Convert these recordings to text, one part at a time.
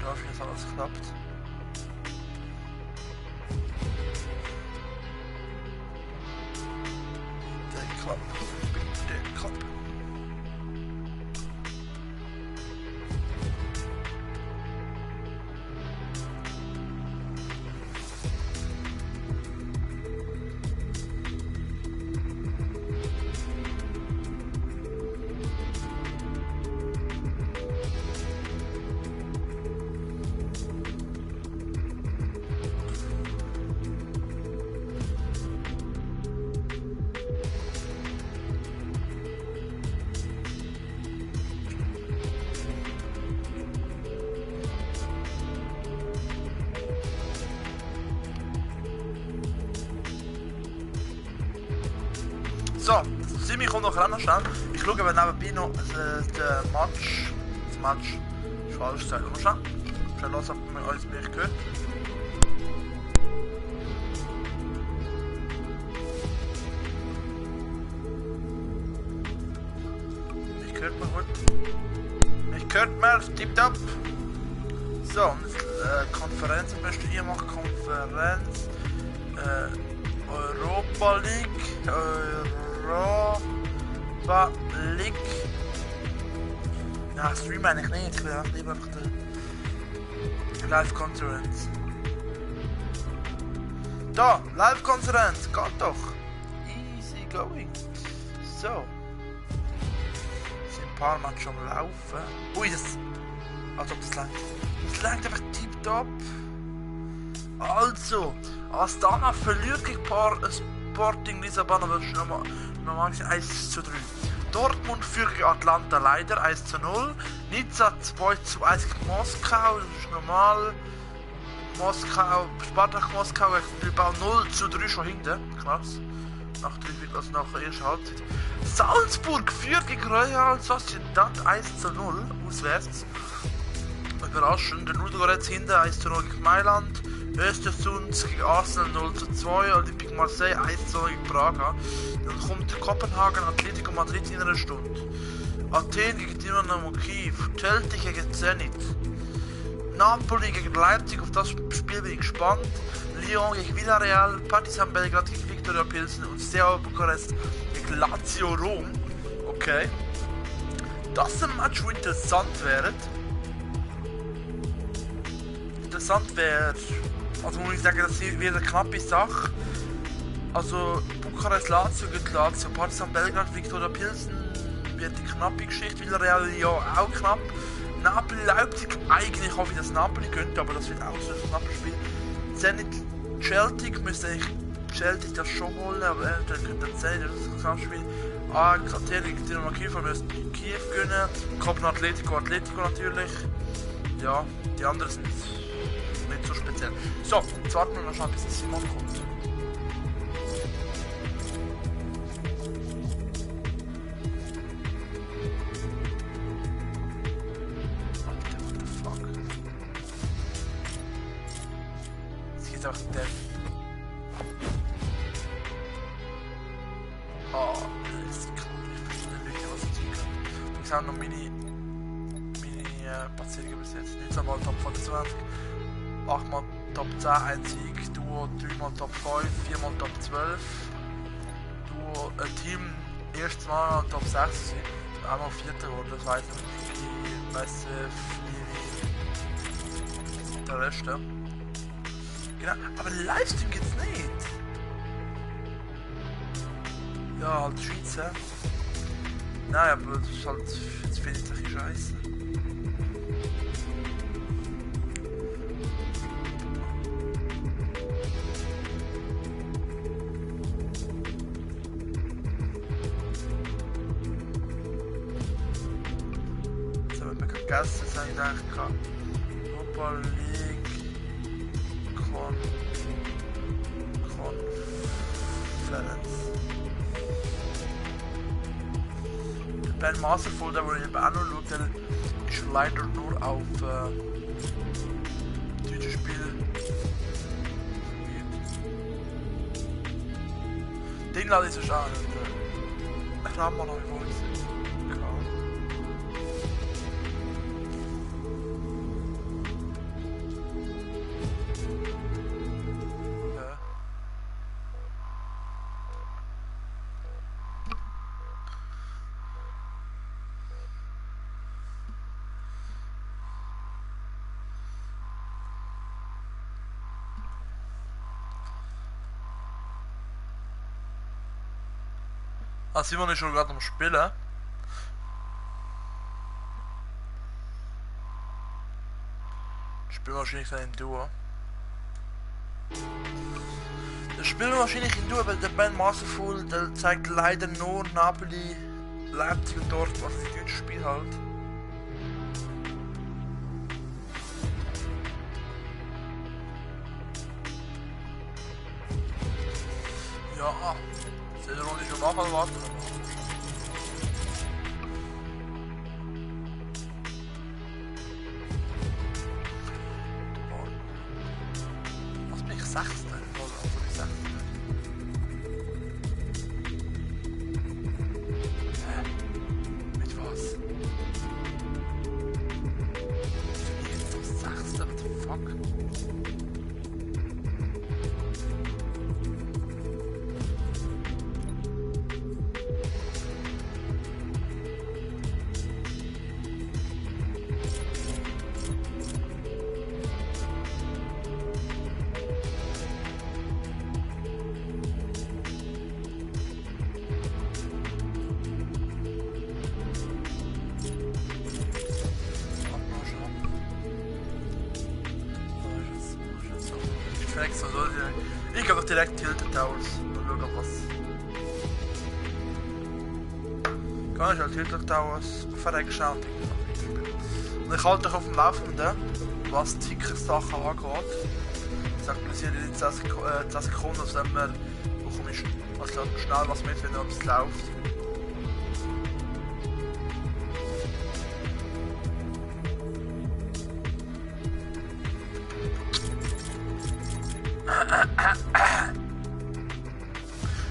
Ich hoffe, dass alles klappt. Der klappt. Bitte klappt. So, Simi kommt noch ran schnell. Ich schaue aber nebenbei noch den Match. Das Match ist falsch gesagt. Komm schnell. Schnell los, ob man alles mich gehört. Mich hört man gut. Mich hört man tipptopp. So, und Konferenz möchte ich machen. Konferenz. Europa League. Europa League. Ja, Stream eigentlich nicht. Ich will einfach lieber die Live-Konferenz. Da, Live-Konferenz. Geht doch. Easy going. So. Sind ein paar Mal schon am Laufen. Ui, das. Als ob das langt. Das langt einfach tipptopp. Also, Astana verliert gegen Sporting Lissabon, aber normal gesehen 1:3. Dortmund führt gegen Atlanta leider 1:0. Nizza 2:1 gegen Moskau, das ist normal. Moskau, Spartak Moskau gegen Bilbao 0:3 schon hinten. Krass. Nach der ersten Halbzeit. Salzburg führt gegen Real Sociedad 1:0 auswärts. Überraschend, der Ludogorets hinten 1:0 gegen Mailand. Östersund gegen Arsenal 0:2, Olympique Marseille 1:0 gegen Braga. Dann kommt Kopenhagen Atletico Madrid in einer Stunde. Athen gegen Dynamo Kiew, Celtic gegen Zenit. Napoli gegen Leipzig, auf das Spiel bin ich gespannt. Lyon gegen Villarreal, Partizan Belgrad gegen Viktoria Pilsen und Steaua Bukarest gegen Lazio Rom. Okay. Das ist ein Match, das interessant wäre. Interessant wäre. Also muss ich sagen, das wird eine knappe Sache. Also Bukarest Lazio gegen Lazio, Partizan Belgrad, Viktoria Pilsen wird die knappe Geschichte, Villarreal ja auch knapp. Napoli Leipzig, eigentlich hoffe ich, dass Napoli könnte, aber das wird auch so ein knappes Spiel. Zenit Celtic müsste ich Celtic das schon holen, aber eventuell könnte das sein, das ist ein knappes Spiel. Athen gegen Dynamo Kiew müsste Kiew gewinnen. Kopenhagen Atletico natürlich. Ja, die anderen sind nicht so speziell. So, jetzt warten wir noch schnell, bis Simon kommt. What the fuck? Jetzt geht's auch der. Oh, das ist klar. Ich verstehe wirklich, was ich tun kann. Ich habe noch meine Platzierungen bis jetzt. Nicht einmal Top 25. 8-mal Top 10, ein Sieg, Duo 3-mal Top 5, 4-mal Top 12. Duo, ein Team, erstes Mal Top 6 sind, einmal Vierter geworden, das weiss ich nicht, Massive, Livi, der Rest, ja. Genau, aber Livestream geht's nicht. Ja, halt Schweiz, ja. Nein, aber das ist halt, jetzt finde ich ein bisschen scheiße. Das ist eigentlich Europa League Conference. Der Ben Masterful, der wo ich auch noch schaue, der ist leider nur auf deutsche Spiele. Den lade ich so schade. Ich glaube mal noch nicht, wo ich sehe. Ah, Simon ist schon gerade am Spielen. Spielen wahrscheinlich dann in Duo. Das spielen wir wahrscheinlich in Duo, weil der Ben Masterful, der zeigt leider nur Napoli, Leipzig und dort, was das deutsche Spiel halt. Ja, diese Runde schon nachher warten. Was bin ich? Sechster? Also ich Sechster. Hä? Mit was? Ich bin doch Sechster, what the fuck? Ich gehe doch direkt Tilted Towers und schauen was. Kann ich halt Tilted Towers verreckschauen und ich halte dich auf dem Laufenden, was die Ticker-Sachen angeht. Ich aktualisiere in 10 Sekunden, also dann bekomme ich also schnell was mit, wenn es läuft.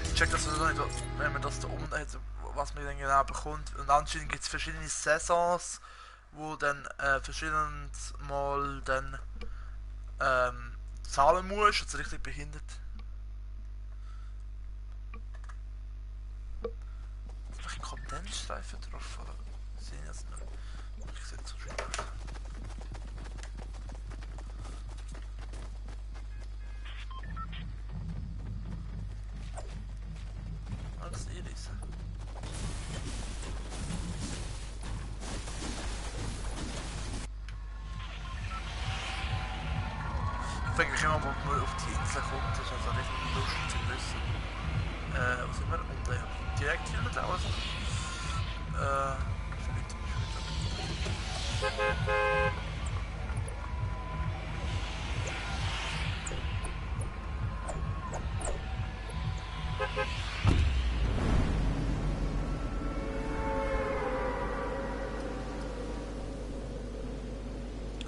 Ich check das also nicht, wenn man das da unten hat, was man dann genau bekommt. Und anscheinend gibt es verschiedene Saisons, wo dann verschiedene Mal dann zahlen musst, also richtig behindert. Vielleicht ein Kondensstreifen drauf, oder? Sehen das nicht. Ich sehe so schön aus. Alles Iris. Ich denke, ich immer mal auf die Insel kommt, das ist also richtig lustig zu wissen. Wo sind wir? Und direkt hier mit aus.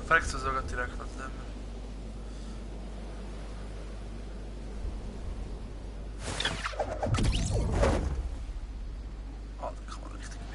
Fragst du sogar direkt an dem. Ah, da kann man richtig bieten.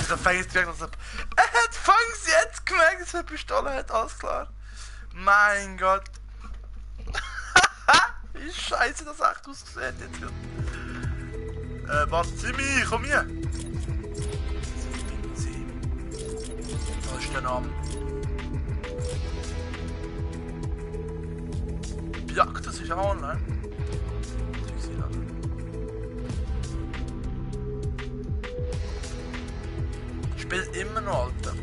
Der fängt direkt aus. Er hat Fangs jetzt gemerkt, dass er eine Pistole hat, alles klar. Mein Gott. Wie scheiße das echt ausgesehen jetzt. Warte, Simi, komm hier. Da ist der Name. Jagd, das ist auch online. Spielt immer noch, Alter.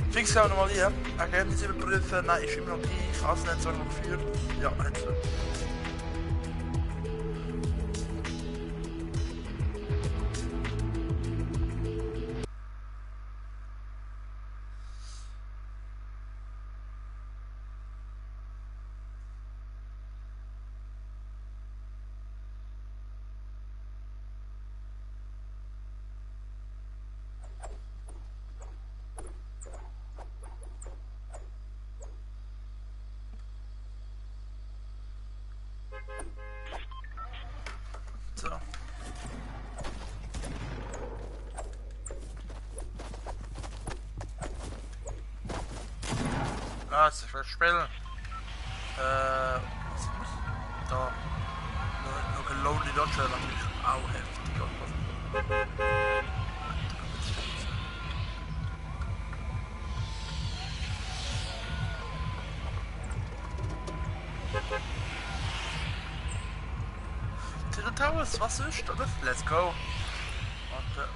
Fix auch nochmal hier. Ergebnis überprüfen. Nein, ist immer noch gleich. Kassennetzwerk noch geführt. Ja, hat's. So. Ah, das ist ein Spiel. Was muss? Da. Noch ein Lonely Dodge wäre natürlich auch heftig. Tiro Towers, was ist, oder? Let's go! Warte.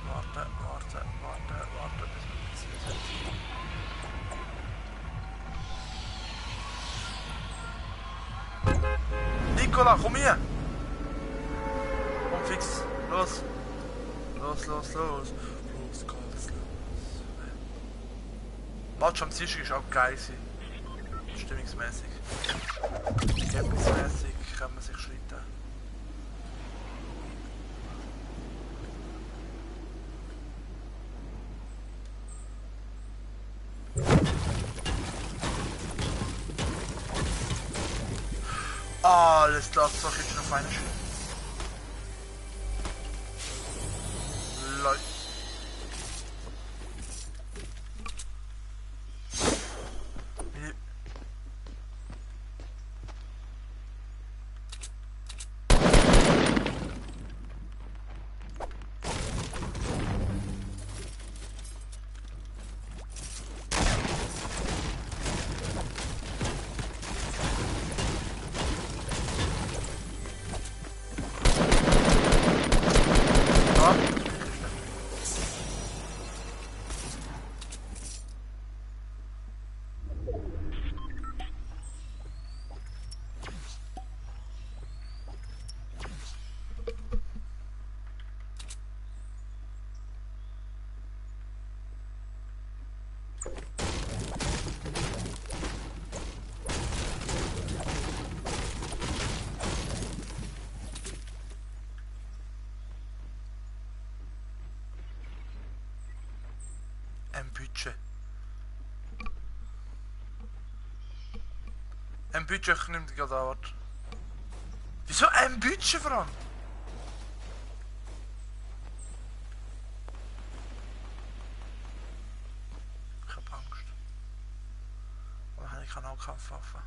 Nikola, komm hier! Komm fix, los! Los! Los, Gott, los! Match am Tisch ist auch geil. Stimmungsmäßig. Campusmäßig kann man sich schreiten. Alles klar, das ist noch fein. Leute. Ein Budget nimmt gerade an. Wieso ein Budget vor allem? Ich hab Angst. Aber ich kann auch Kampfwaffen.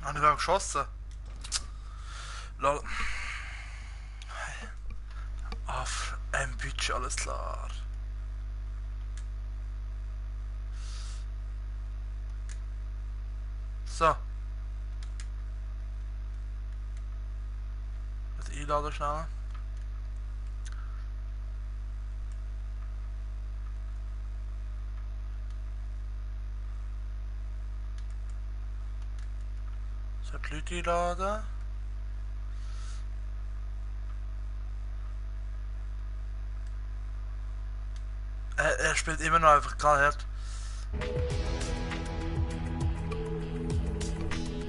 Habe ich da geschossen? Lol. Auf ein Budget, alles klar. So. Das einladen schnell. So, die Leute einladen. Er spielt immer noch einfach gerade hart.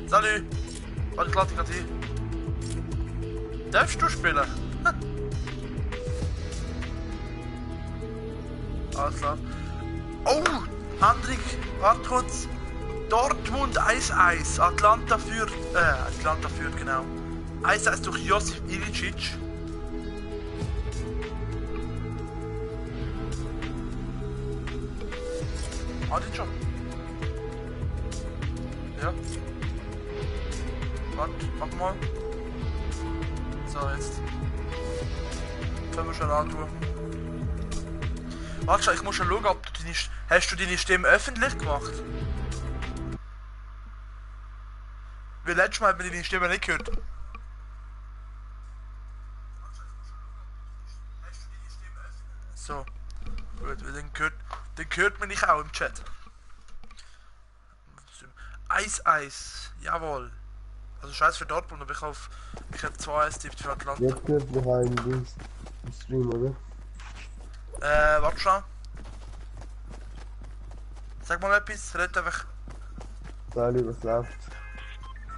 Salut! Warte, ich lade dich gerade hin. Darfst du spielen? Alles klar. Oh! Hendrik, warte kurz. Dortmund 1-1. Atlanta führt, genau. 1-1 durch Josip Ilicic. Warte schon. Ja. Warte, mach mal. So, jetzt. Können wir schon antun. Warte schon, ich muss schon schauen, ob du deine... Hast du deine Stimme öffentlich gemacht? Wie letztes Mal hat man deine Stimme nicht gehört. So. Gut, weil dann hört man dich auch im Chat. Eis, jawohl. Also scheiß für Dortmund, aber ich hätte 2-1 tippt für Atlanta. Jetzt dürfen wir einen Stream, oder? Warte schon. Sag mal etwas, red einfach. Sali, was läuft?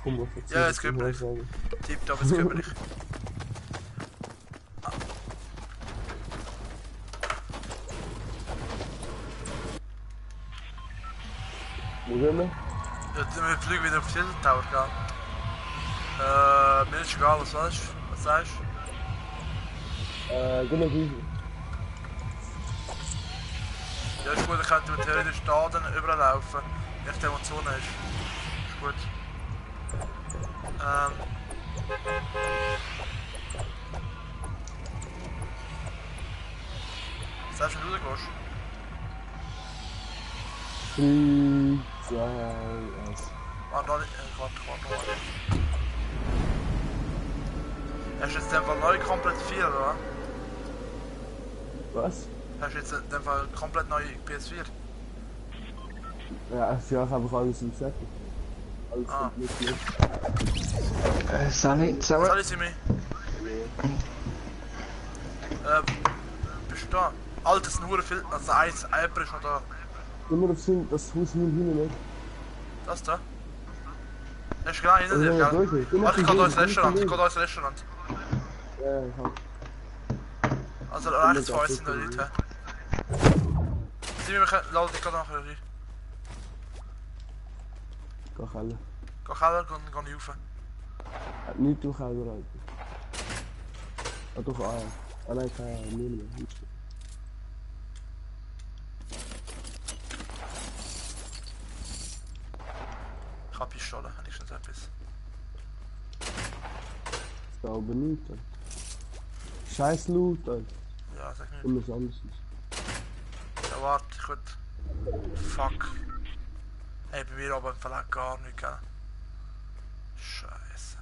Komm, was Ja, jetzt gehört mir nicht. Tippt, aber jetzt gehört mir nicht. Wo sind wir? Ja, wir fliegen wieder auf die Titel Tower, gell? Mir ist egal, was sagst du? Genau wie. Ja, ist gut, dann könnten wir theoretisch da dann überlaufen. Nicht der, der Zone ist. Ist gut. Sagst du, wenn du rausgehst? 3, 2, 1. Warte, warte. Hast du jetzt in dem Fall neu komplett 4, oder? Was? Hast du jetzt in dem Fall komplett neue PS4? Ja, ich habe einfach alles im Set. Alles komplett. Sally, zusammen. Sali, Simi. Bist du da? Alter, das sind nur viel. Also eins, Jemand ist noch da. Immer das Haus hinten nicht. Das da? Das ist genau hinter dir, gell? Warte, ich gehe da ins Restaurant. Ja, ich hab. Also rechts von uns sind da Leute. Simi, lade dich gerade nachher rein. Geh Keller. Geh Keller, geh nicht rauf. Hat nichts durch Keller, Alter. Ah, doch, ah. Ah, nein, keine Ahnung, nicht mehr. Ich hab Pistole, wenigstens etwas. Da aber nicht, Alter. Scheiß Loot, Alter. Ja, sag nicht. Immer was anderes. Ja, warte, ich würd... Fuck. Ey, bei mir aber im Verlag gar nicht, gell? Scheiße.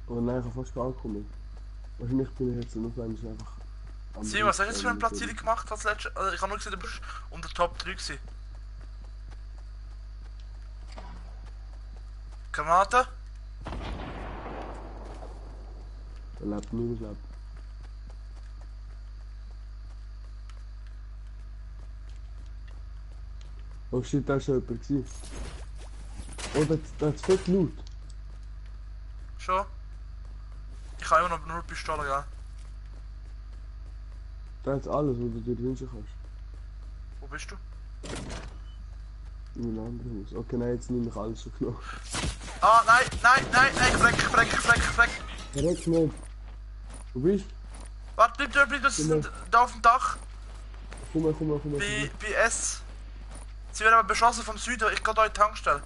Aber nein, ich hab fast angekommen. Wahrscheinlich bin ich jetzt noch einfach... Simon, was hast du jetzt für eine Platzierung gemacht als letztes? Also ich habe nur gesehen, du bist unter Top 3 gewesen. Granate? Er lebt nicht, ich glaube. Oh shit, da ist schon jemand gewesen. Oh, da hat fett Loot. Schon? Ich habe immer noch nur Pistole, gell? Da hat alles, was du dir wünschen kannst. Wo bist du? In einem anderen Haus. Okay, nein, jetzt nehme ich alles schon genommen. Ah, nein, ich freck. Direkt nicht. Wo bist du? Warte, bleib, das sind da auf dem Dach. Komm mal. Bei S. Sie werden aber beschossen vom Süden, ich gehe da in die Tankstelle.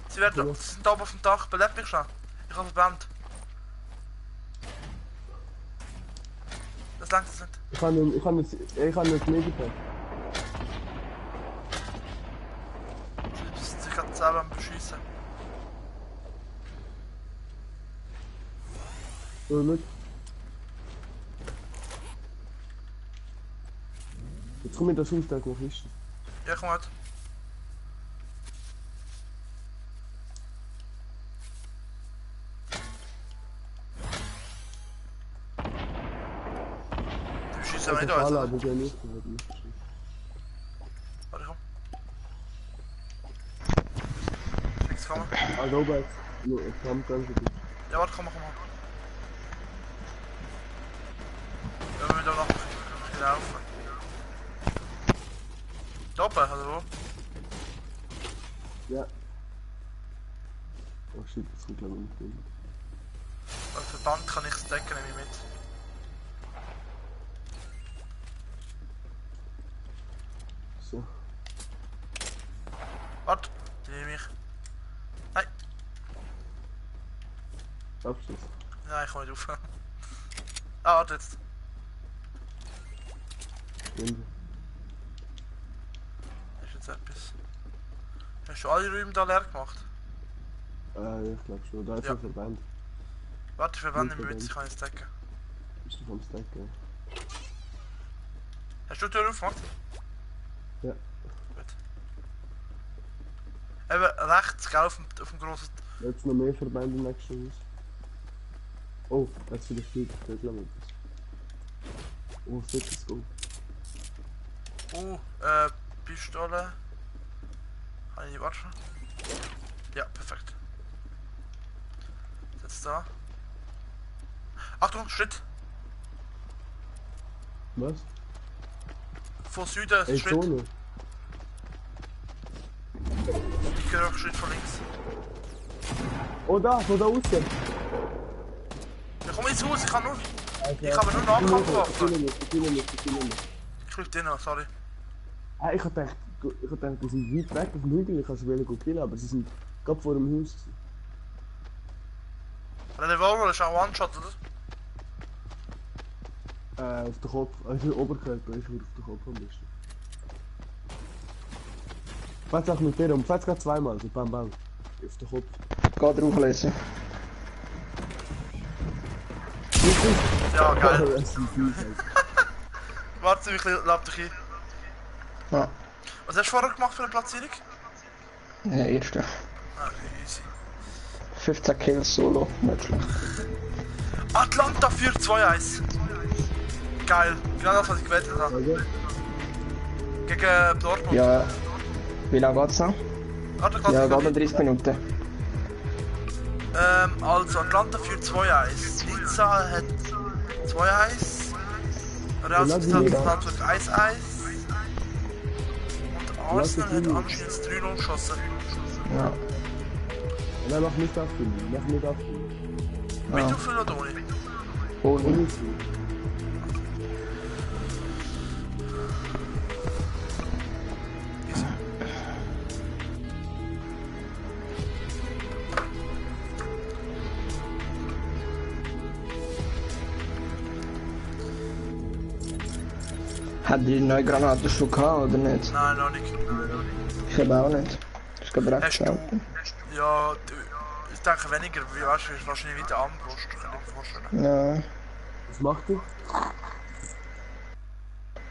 Sie sind da oben auf dem Dach, belebt mich schon. Ich habe verbrannt. Das langt es nicht. Ich kann nicht Medipack. Sie sind sich gerade selber am Beschießen. So, look. Jetzt komm in das Haus, da noch ist. Ja, komm halt. Du schießt aber nicht aus, oder? Aber der nicht. Warte, komm. Schick's, komm. Ah, da oben jetzt. No, ich kann ganz gut. Ja, warte, komm. Ja, wir müssen da noch laufen. Da oben, oder wo? Ja. Oh shit, das kommt glaube ich nicht hin. Als Verband kann ich es decken, nehme ich mit. So. Warte, die nehme ich. Nein, Abschluss. nein, ich komme nicht auf. Ah, warte jetzt. Nimm Ist jetzt etwas. Hast du alle Räume da leer gemacht? ich glaube schon. Da ist Ja. ein Verband. Warte, für wann Nicht im Witz Verband. kann ich es decken? Bist du vom Stack, ja? Hast du die Tür aufgemacht? Ja. Gut. Eben rechts, gell, auf dem grossen... Jetzt noch mehr Verbände im nächsten Haus. Oh, jetzt für den Flieg, der glaube ich. Oh, fettes Go. Pistole. Kann ich die warten? Ja, perfekt. Jetzt da. Achtung, Schritt! Was? Von Süden, Ey, Schritt. Zone. Ich höre auch Schritt von links. Oh, da, von da außen. Ja, komm ins Haus, ich habe nur Ich Nahkampfwaffen. Ich will nicht. Ich krieg den noch, sorry. Ah, ich hab gedacht, die sind weit weg auf dem Hügel, ich kann sie gut killen, aber sie sind gerade vor dem Haus. Der Revolver ist auch One-Shot, oder? Auf den Kopf, also Oberkörper ist auf den Kopf am besten. Fetz auch mit dir um, fetz gerade zweimal, so bam bam. Auf den Kopf. Geh drauflesen. Ja, geil. Das sind viel, Alter. Warte, ich lade dich ein. Ja, Was hast du vorher gemacht für eine Platzierung? der erste. Ah, easy. 15 Kills solo, nicht schlecht. Atlanta 4-2-1. Geil, genau das, was ich gewettet habe. Also, Gegen Dortmund. Ja, wie lange geht's noch? Warte, Ja, gerade geht noch 30 Minuten. Also Atlanta 4-2-1. Nizza hat 2-1. Real Sociedad hat 1-1. Und Arsenal hat anscheinend 3-0 geschossen. Ja. nein, mach nicht abfinden, Mit Ja. auffüllen oder ohne? Und Easy. hat die neue Granate schon gehabt oder nicht? Nein, noch nicht. Ich habe auch nicht. Ich glaube recht Hast du... selten. Ja, ich denke weniger, wie weißt du, wahrscheinlich wieder Armbrust, kann ich mir vorstellen. Ja. Was macht ihr?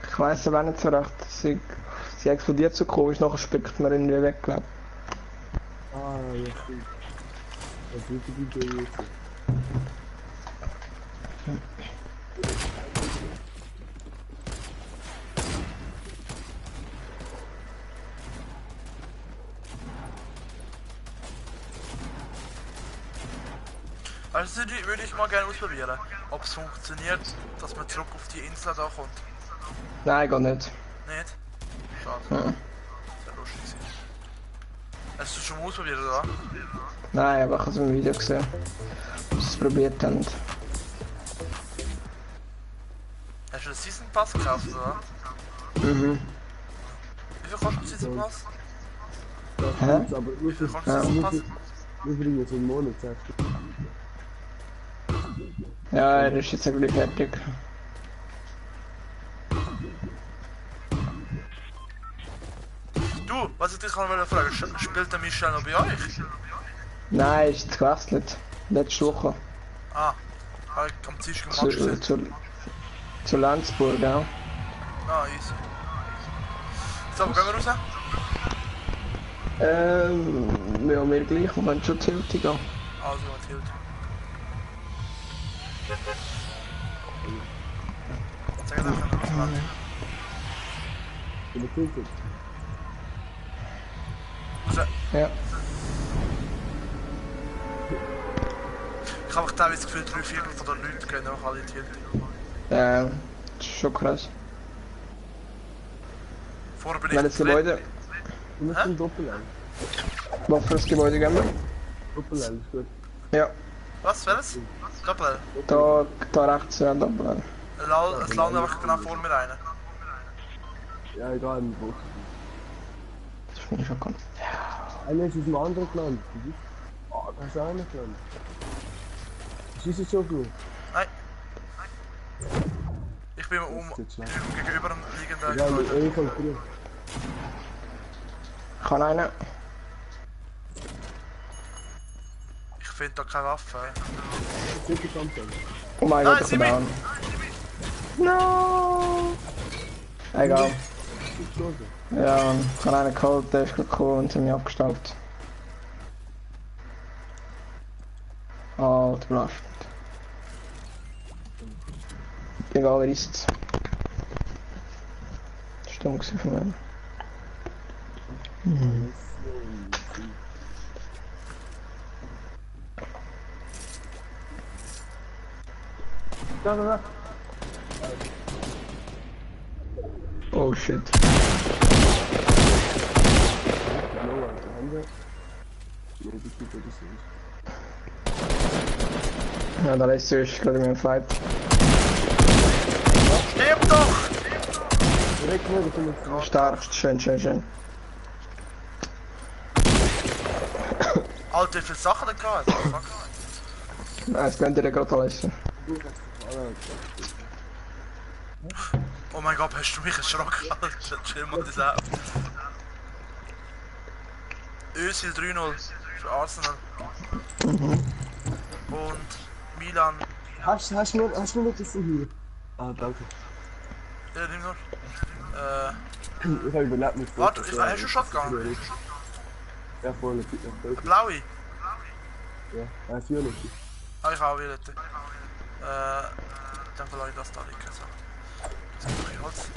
Ich weiss aber auch nicht so recht. Sie explodiert so komisch, nachher spickt man irgendwie weg, glaub. Ah, ja, stimmt. Das ist eine gute Idee jetzt. Also würde ich mal gerne ausprobieren, ob es funktioniert, dass man zurück auf die Insel da kommt. Nein, gar nicht. Nicht? Schade. Ja. Sehr lustig gewesen. Hast du schon mal ausprobiert, oder? Nein, aber ich habe es im Video gesehen. Dass sie es probiert haben. Hast du den Season Pass gekauft, oder? Mhm. Wie viel kostet der Season Pass? Das Hä? gibt's, aber nur Wie viel für, kostet der Season Pass? nur für jetzt einen Monat, sagst du. Ja, er ist jetzt eigentlich fertig. Du, was ich dich noch fragen wollte, spielt der Michel noch bei euch? Nein, ist gewechselt. Letzte Woche. Ah, habe ich am Dienstag Zu, Match gesehen. zu Lenzburg, ja. Ah, easy. So, gehen wir raus? Ja, mir gleich, wir können schon zur Hälfte gehen. Also, Mathilde. Sag doch, wenn wir rausgehen. Übertiltet. Raus. Ja. Ich habe teilweise das Gefühl, 3/4 von den Leuten gehen auch alle in die Hilde. Das ist schon krass. Vorher bin ich Welches Gebäude? Du musst Hä? zum Doppel-L. Was für ein Gebäude gehen wir? Doppel-L ist gut. Ja, Was, welches? Doppel. da rechts, ja, da. Es landet einfach genau vor mir rein. Ja, egal, im Box. finde ich schon gut. Einer ist aus dem anderen gelandet. Ah, da ist auch einer gelandet. Schießt jetzt schon gut. Nein. Ich bin gegenüber dem liegenden. Ja, mit E von früh. Kann einer. Ich finde da keine Waffe. Sicher kommt er. Oh mein Nein, Gott, ich sieh bin mich! down. No! Egal. Ist geschossen. Ja, ich habe einen geholt, der ist gekommen und sie mich abgestaubt. Alter, belastend. Egal, wer ist es? Das ist dumm gewesen von mir. Da. Oh shit. Hallo, Alter. Haben wir? Nee, die Typen, das ist. Ja, da lässt sich gerade in meinem Fight. Stirb doch! Direkt mehr, ich bin jetzt raus. Stark, schön, schön, schön. Alter, wie viele Sachen da gehabt? Fuck. Nein, das könnt ihr gerade alles. Oh mein Gott, hast du mich erschrocken? Alter, chill mal das auf. Özil 3-0 für Arsenal. Und Milan. Hast du mir das hier? Ah, danke. Ja, nimm nur. Ich habe überlebt mit. Warte, hast du einen Shotgun? Ja, vorne, ja, Blaue? ja, ja, 4 nicht. Ah, ich auch Violette. Dann verlange ich das da liegen. So. Das ist ein Holz.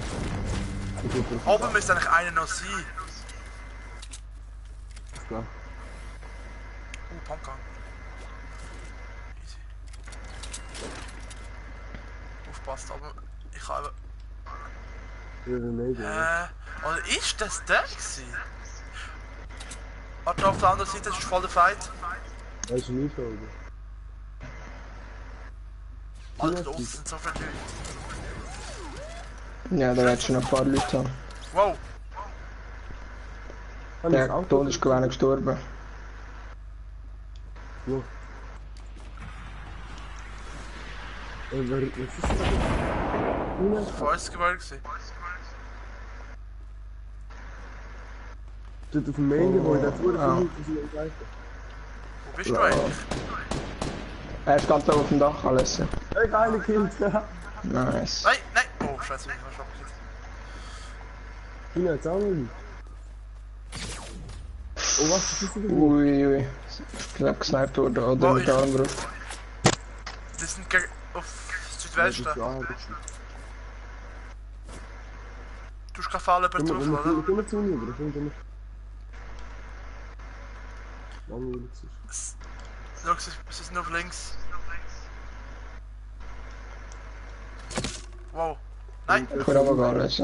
Oben müsste eigentlich einer noch sein. Klar. Pumpgun. Easy. Aufpasst, aber ich habe. Oder ist das der gewesen? Warte, auf der anderen Seite ist voll der Fight. Das ist nie so. Alter, da unten sind so viele Leute. Ja, da wird schon ein paar Leute haben. Wow! Der Ton ist gewesen gestorben. Ja. Was ist das? Das war alles gewollt gewesen. Dort auf dem Main-Gebäude, da vorne Ah. von hinten sind wir Wo bist du eigentlich? Er ist ganz oben auf dem Dach alles. Ich habe einen gekillt, ja. Nice. Nein, nein! Oh, scheiße, ich bin schon Hina, jetzt auch noch nicht. Oh, was ist das denn? Ui. Ich glaube gesniped worden oder mit der Armbrust. Die sind auf Südwesten. Du hast keine Falle über drauf, oder? Komm zu mir, Bruder. Komm zu mir. Schau, sie sind auf links. Wow. Nein! Ich will aber gar nicht.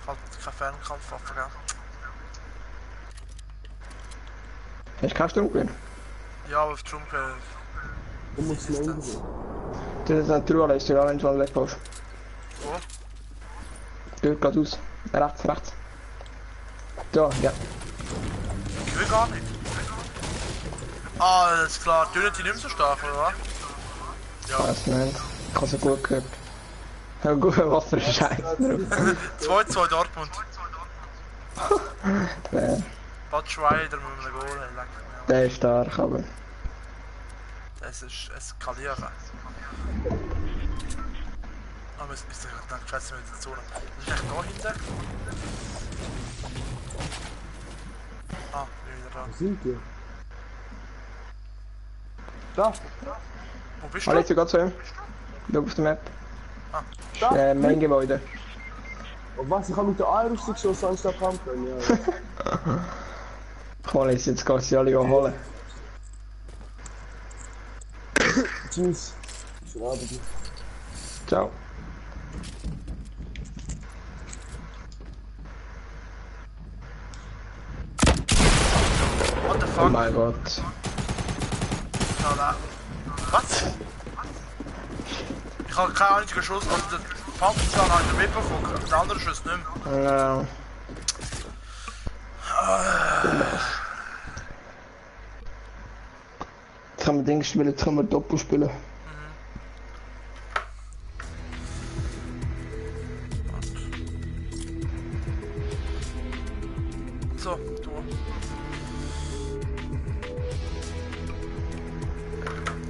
Ich habe keine Fernkampfwaffe, gell? Hast du keinen Sturmgewehr? Ja, aber auf Trump. Du musst schnell gehen. Das ist eine Truhe, ist egal, wenn du mal wegbaust. Wo? Dort geht aus. Rechts, rechts. Da, ja. Ich will gar nicht. Ah, das ist klar. Die Unity nicht mehr so stark, oder was? Ja. Weiß nicht. Ich habe so gut gehört. Ja gut, was für ein Scheiß drauf. 2-2 Dortmund. Der, Bad Schweider mit einem Goal. Leck mich. der ist stark, aber... Es ist eskalieren. Aber es ist dann scheiße mit der Zone. Das ist echt da hinten. Ah, bin wieder da. Wo sind die? Da! Wo bist Ah, du? jetzt geht zu ihm. Schau auf der Map. Ah. Das ist mein Gebäude. Oh, was? Ich habe mit der A-Rüstung geschossen, anstatt Kampen. Ja. Komm, jetzt geht sie alle holen. Tschüss. Schönen Abend. Ciao. What the Oh fuck? mein Gott. Schau da. Was? Ich habe keinen einzigen Schuss, also den Panzerzahn habe ich nicht mitbekommen, den anderen Schuss nicht mehr. Ja. Jetzt haben wir Ding gespielt, jetzt können wir Doppel spielen. So, du.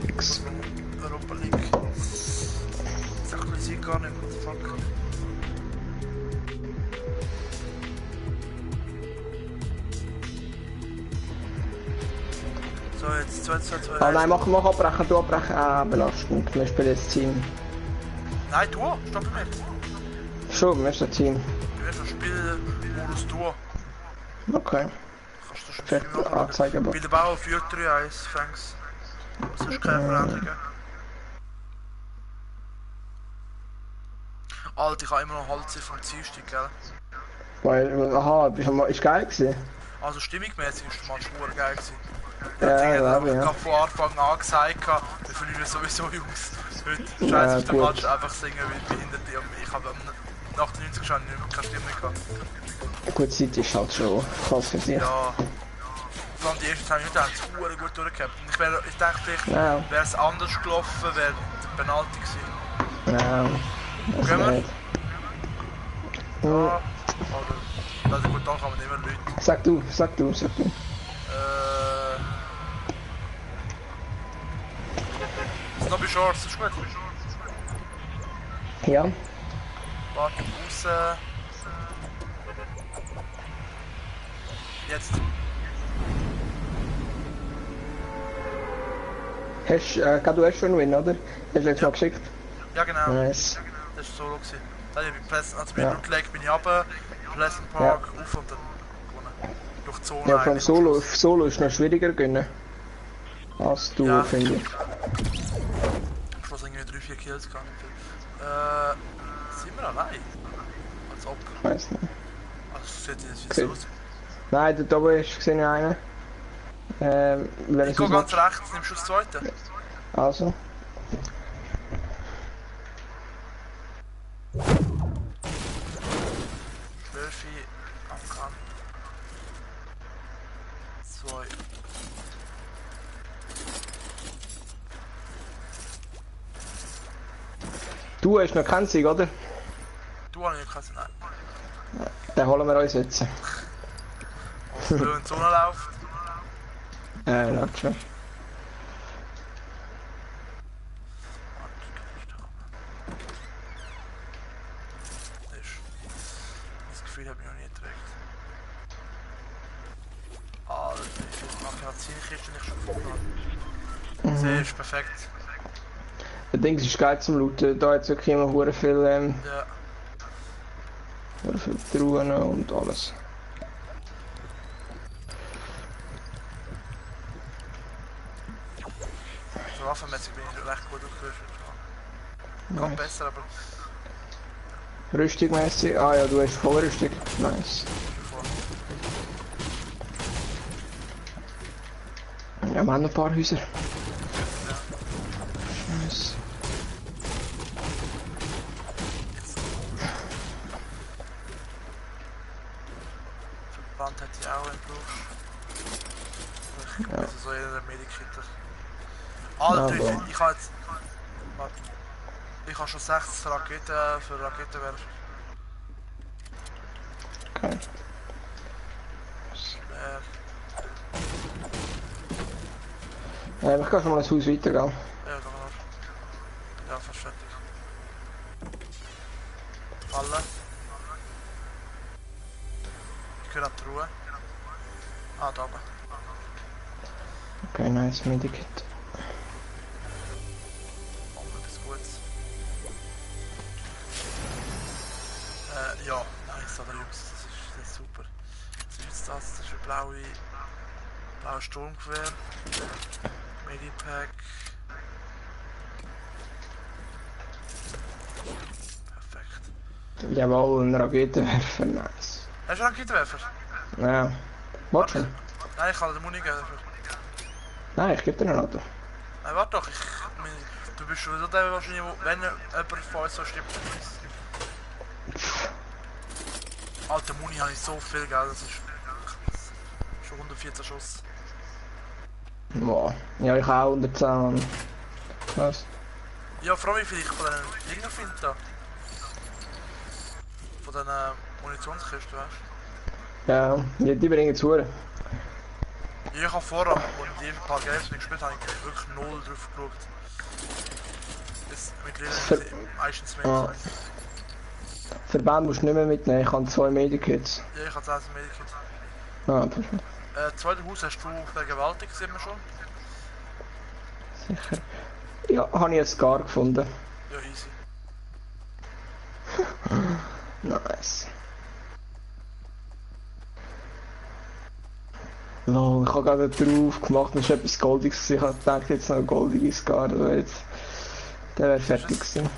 Nix. Europa League. Sag mir sie gar nicht, what the fuck. So, jetzt 2-2-2. Ah nein, mach abbrechen, du abbrechen. Ah, belastend. Wir spielen jetzt Team. Nein, du, stopp nicht. Schon, wir sind Team. Du wirst das Spielmodus du. Okay. Kannst du schon Fett viel machen. anzeigen, Bei der Bau 4-3-1, thanks. Das ist keine Veränderung. Alter, ich habe immer noch Halbzeit vom Dienstag, gell? Weil, aha, ist geil gewesen. Also stimmungsmäßig ist der Match super geil gewesen. Ja, Ich habe ja. von Anfang an gesagt, wir verlieren sowieso Jungs. Heute Ja, scheiße auf den gut. Match einfach singen wie Behinderte. Und ich habe nach den 90 Jahren keine Stimme gehabt. Gut, City ist halt schon krass für sich. Ja. Vor allem die ersten 10 Minuten haben sie super gut durchgehabt. Ich dachte, vielleicht Ja. wäre es anders gelaufen, wäre der Penalty gewesen. Ja, das Gehen wir? nicht. Ja. Hm. Oder, also gut, dann kann man immer Leute. Sag du. Snobby Shorts, ist gut. Ja. Warte, raus. Jetzt. Du hast schon einen Win, oder? Hast du letztes Mal geschickt? Ja genau, Nice. das war Solo gewesen. Dann habe ich Pleasant, also bei Ja. Rückleg bin ich runter, Pleasant Park, auf und dann gewonnen. Durch die Zone Ja, vom eigentlich. Solo ist noch schwieriger gewinnen. Als du, Ja. finde ich. Am Schluss irgendwie 3-4 Kills gehabt. Sind wir allein? Als ob. Weiß nicht. Also sieht jetzt Okay. wieder so aus. Nein, da oben ist gesehen einer. Wenn Ich es gehe uns ganz macht. rechts, nimmst du das zweite? Also. Wölfi am Kant. 2. Du hast noch keinen Sieg, oder? Du hast nicht keinen, nein. Den holen wir uns jetzt. Als Blö in die Sonne läuft. Lass schon. Das Gefühl habe ich noch nie geträgt. Alter, wie viel Magazin-Kiste ich schon gefunden habe. Sie ist perfekt. Das Ding ist geil zum Looten. Da hat es wirklich immer hure viel, Ja. hure viel Truhen und alles. So waffenmäßig bin ich recht gut aufgerüstet. Noch Nice. besser, aber Rüstungmäßig? Ah ja, du hast Vollrüstung. Nice. bevor. Ja, wir haben noch ein paar Häuser. Nice. Verband hat die auch einen Brauch. Ja. Also so jeder Medikit. Alter, Ja, ich habe jetzt. Warte. Ich habe schon 6 Raketen für Raketenwerfer. Okay. Ich kann schon mal ins Haus weitergehen. Ja, gehen wir noch. Ja, fast fertig. Alle. Ich höre die Ruhe. Ah, da oben. Okay, nice, Medikit. Oh, etwas Gutes. Ja, nice, aber Jungs, das ist super. Was ist jetzt das? Das ist ein blaues Sturmgewehr. Medipack. Perfekt. Jawohl, ein Raketenwerfer, nice. Hast du einen Raketenwerfer? Ja. Warte schon. Nein, ich kann dir den Muni geben dafür. Nein, ich gebe dir einen Auto. Nein, warte doch, ich Du bist schon wieder der wahrscheinlich, wenn jemand von uns so stirbt. Alter Muni habe ich so viel, gell, das ist schon 114 Schuss. Boah. Ja, ich auch 110, Mann. Was? Ja, vor allem wie viel ich von diesen Dingen finde da. Von diesen Munitionskisten, weißt Ja, die bringen zu. du? Ja, ich habe vorher, als ich die paar Games nicht gespielt habe, ich wirklich null drauf geschaut. Bis mittlerweile meistens mehr. Ah. Verband musst du nicht mehr mitnehmen, ich habe 2 Medikits. Ja, ich habe 10 Medikit. Ah, perfekt. Zweite Haus hast du vergewaltigt, sehen wir schon. Sicher. Ja, habe ich einen Scar gefunden. Ja, easy. Nice. Lol, ich habe gerade drauf gemacht und es ist etwas Goldiges. Ich habe gedacht, jetzt noch ein goldiges Scar, aber jetzt. Der wäre fertig gewesen.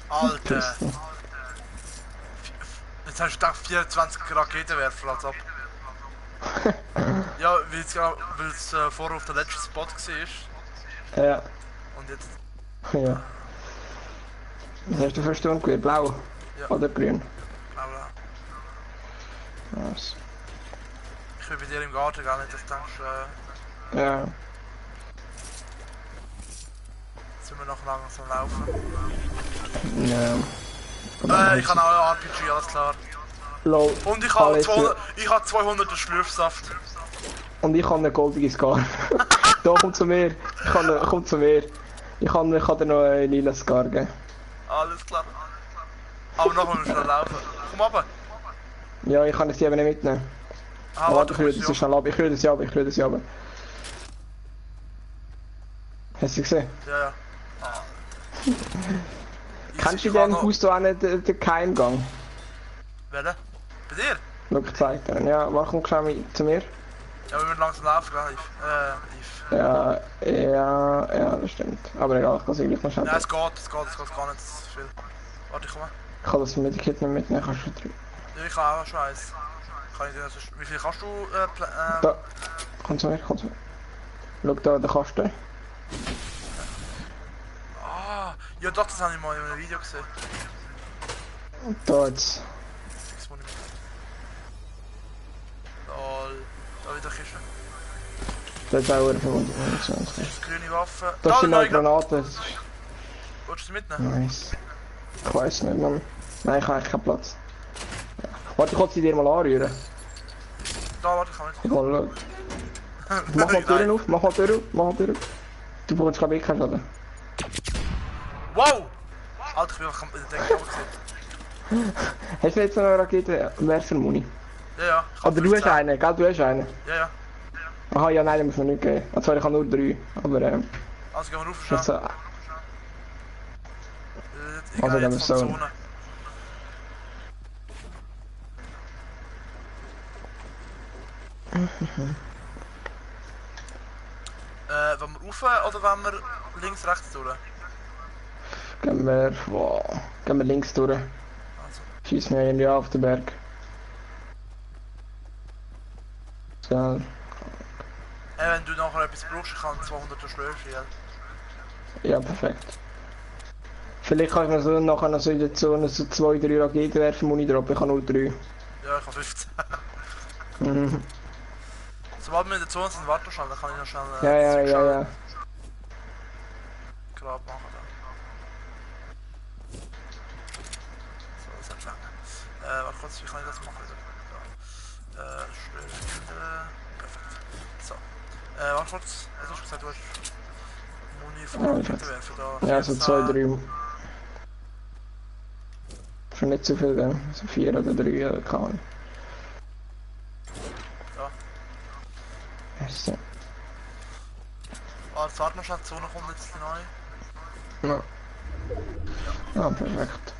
Alter! Piste. Jetzt hast du gedacht 24 Raketenwerfer, als ob. Ja, weil es vorher auf der letzten Spot war. Ja, Und jetzt. ja. Was hast du für Sturm gewählt? Blau? Ja. Oder grün? Aber Nice. ich bin bei dir im Garten gar nicht, dass du denkst, Ja. jetzt sind wir noch langsam laufen. Ja. Ich habe auch ein RPG, alles klar. Lol. Und ich habe Alles 200 Schlürfsaft. Und ich habe einen goldigen Scar. Da, komm zu mir. Komm zu mir. Ich kann dir noch einen lila Scar geben. Alles klar. Aber noch müssen wir schnell laufen. Komm runter. Ja, ich kann es eben nicht mitnehmen. Ah, Warte, ich rühre kommst das schnell ab. Ich rühre das ab. Hast du gesehen? Ja, ja. Kennst du Ich in kann dem noch- Haus da auch nicht den Keimgang? Welchen? Bei dir? Schau, ich zeig dir. Ja, komm schnell mit zu mir. Ja, wir müssen langsam laufen, gell, Yves? Ja, das stimmt. Aber egal, ich kann es gleich noch schnell. Nein, es geht gar nicht so viel. Warte, ich komme. Ich kann das Medikit nicht mitnehmen, kannst du drüber. Ja, ich habe auch schon eins. Kann ich dir das... Wie viel kannst du... Da. Komm zu mir. Schau da, den Kasten. Ah, ja doch, das habe ich mal in einem Video gesehen. Da jetzt. Das muss ich mit. Lol. Da wieder Kiste. Das ist auch eine 25. Das ist grüne Waffe. Das ist die neue neue Granate. Willst du sie mitnehmen? Nice. Ich weiß nicht, Mann. Nein, ich habe eigentlich keinen Platz. Ja. Warte, ich kann sie dir mal anrühren. Da, warte, ich kann nicht. Ich will schauen. Mach mal die Türen auf, mach mal die Türen auf. Du bekommst glaube ich keinen Schaden. Wow! Alter, ich bin einfach in der Decke gesehen. Hast du jetzt noch eine Raketenwerfer-Muni? Ja, ja. Ich hab Oder du hast 15. einen, gell? Du hast einen. Ja, ja. Aha, ja, nein, den muss man nicht geben. Also ich habe nur 3. Aber Also gehen wir rauf, das schnell. Ich also gehe dann jetzt ist von der so. Zone. Wollen wir rauf oder wollen wir links, rechts durch? Gehen wir links durch. Also. Schieß mir irgendwie auf den Berg. So. Wenn du nachher etwas brauchst, ich kann 200 Schlösser, ja. Ja, perfekt. Vielleicht kann ich mir so nachher noch so in der Zone so 2-3 Raketen werfen, Muni droppen. Ich habe nur 3. Ja, ich habe 15. Mhm. Sobald wir in der Zone sind, warte schnell, dann kann ich noch schnell Ja. Grab machen. Dann. So, das hat lange. Warte kurz, wie kann ich das machen? Da. Schlösser. Perfekt. So. Warte kurz, was hast du gesagt? Du hast Muni von Raketenwerfer da. Ja, so 2-3. Schon nicht zu viel, gell? So 4 oder 3 oder keine Ahnung. Ja. Merci. Jetzt warte noch schnell, die Zone kommt jetzt neu. Ja. Ja, perfekt.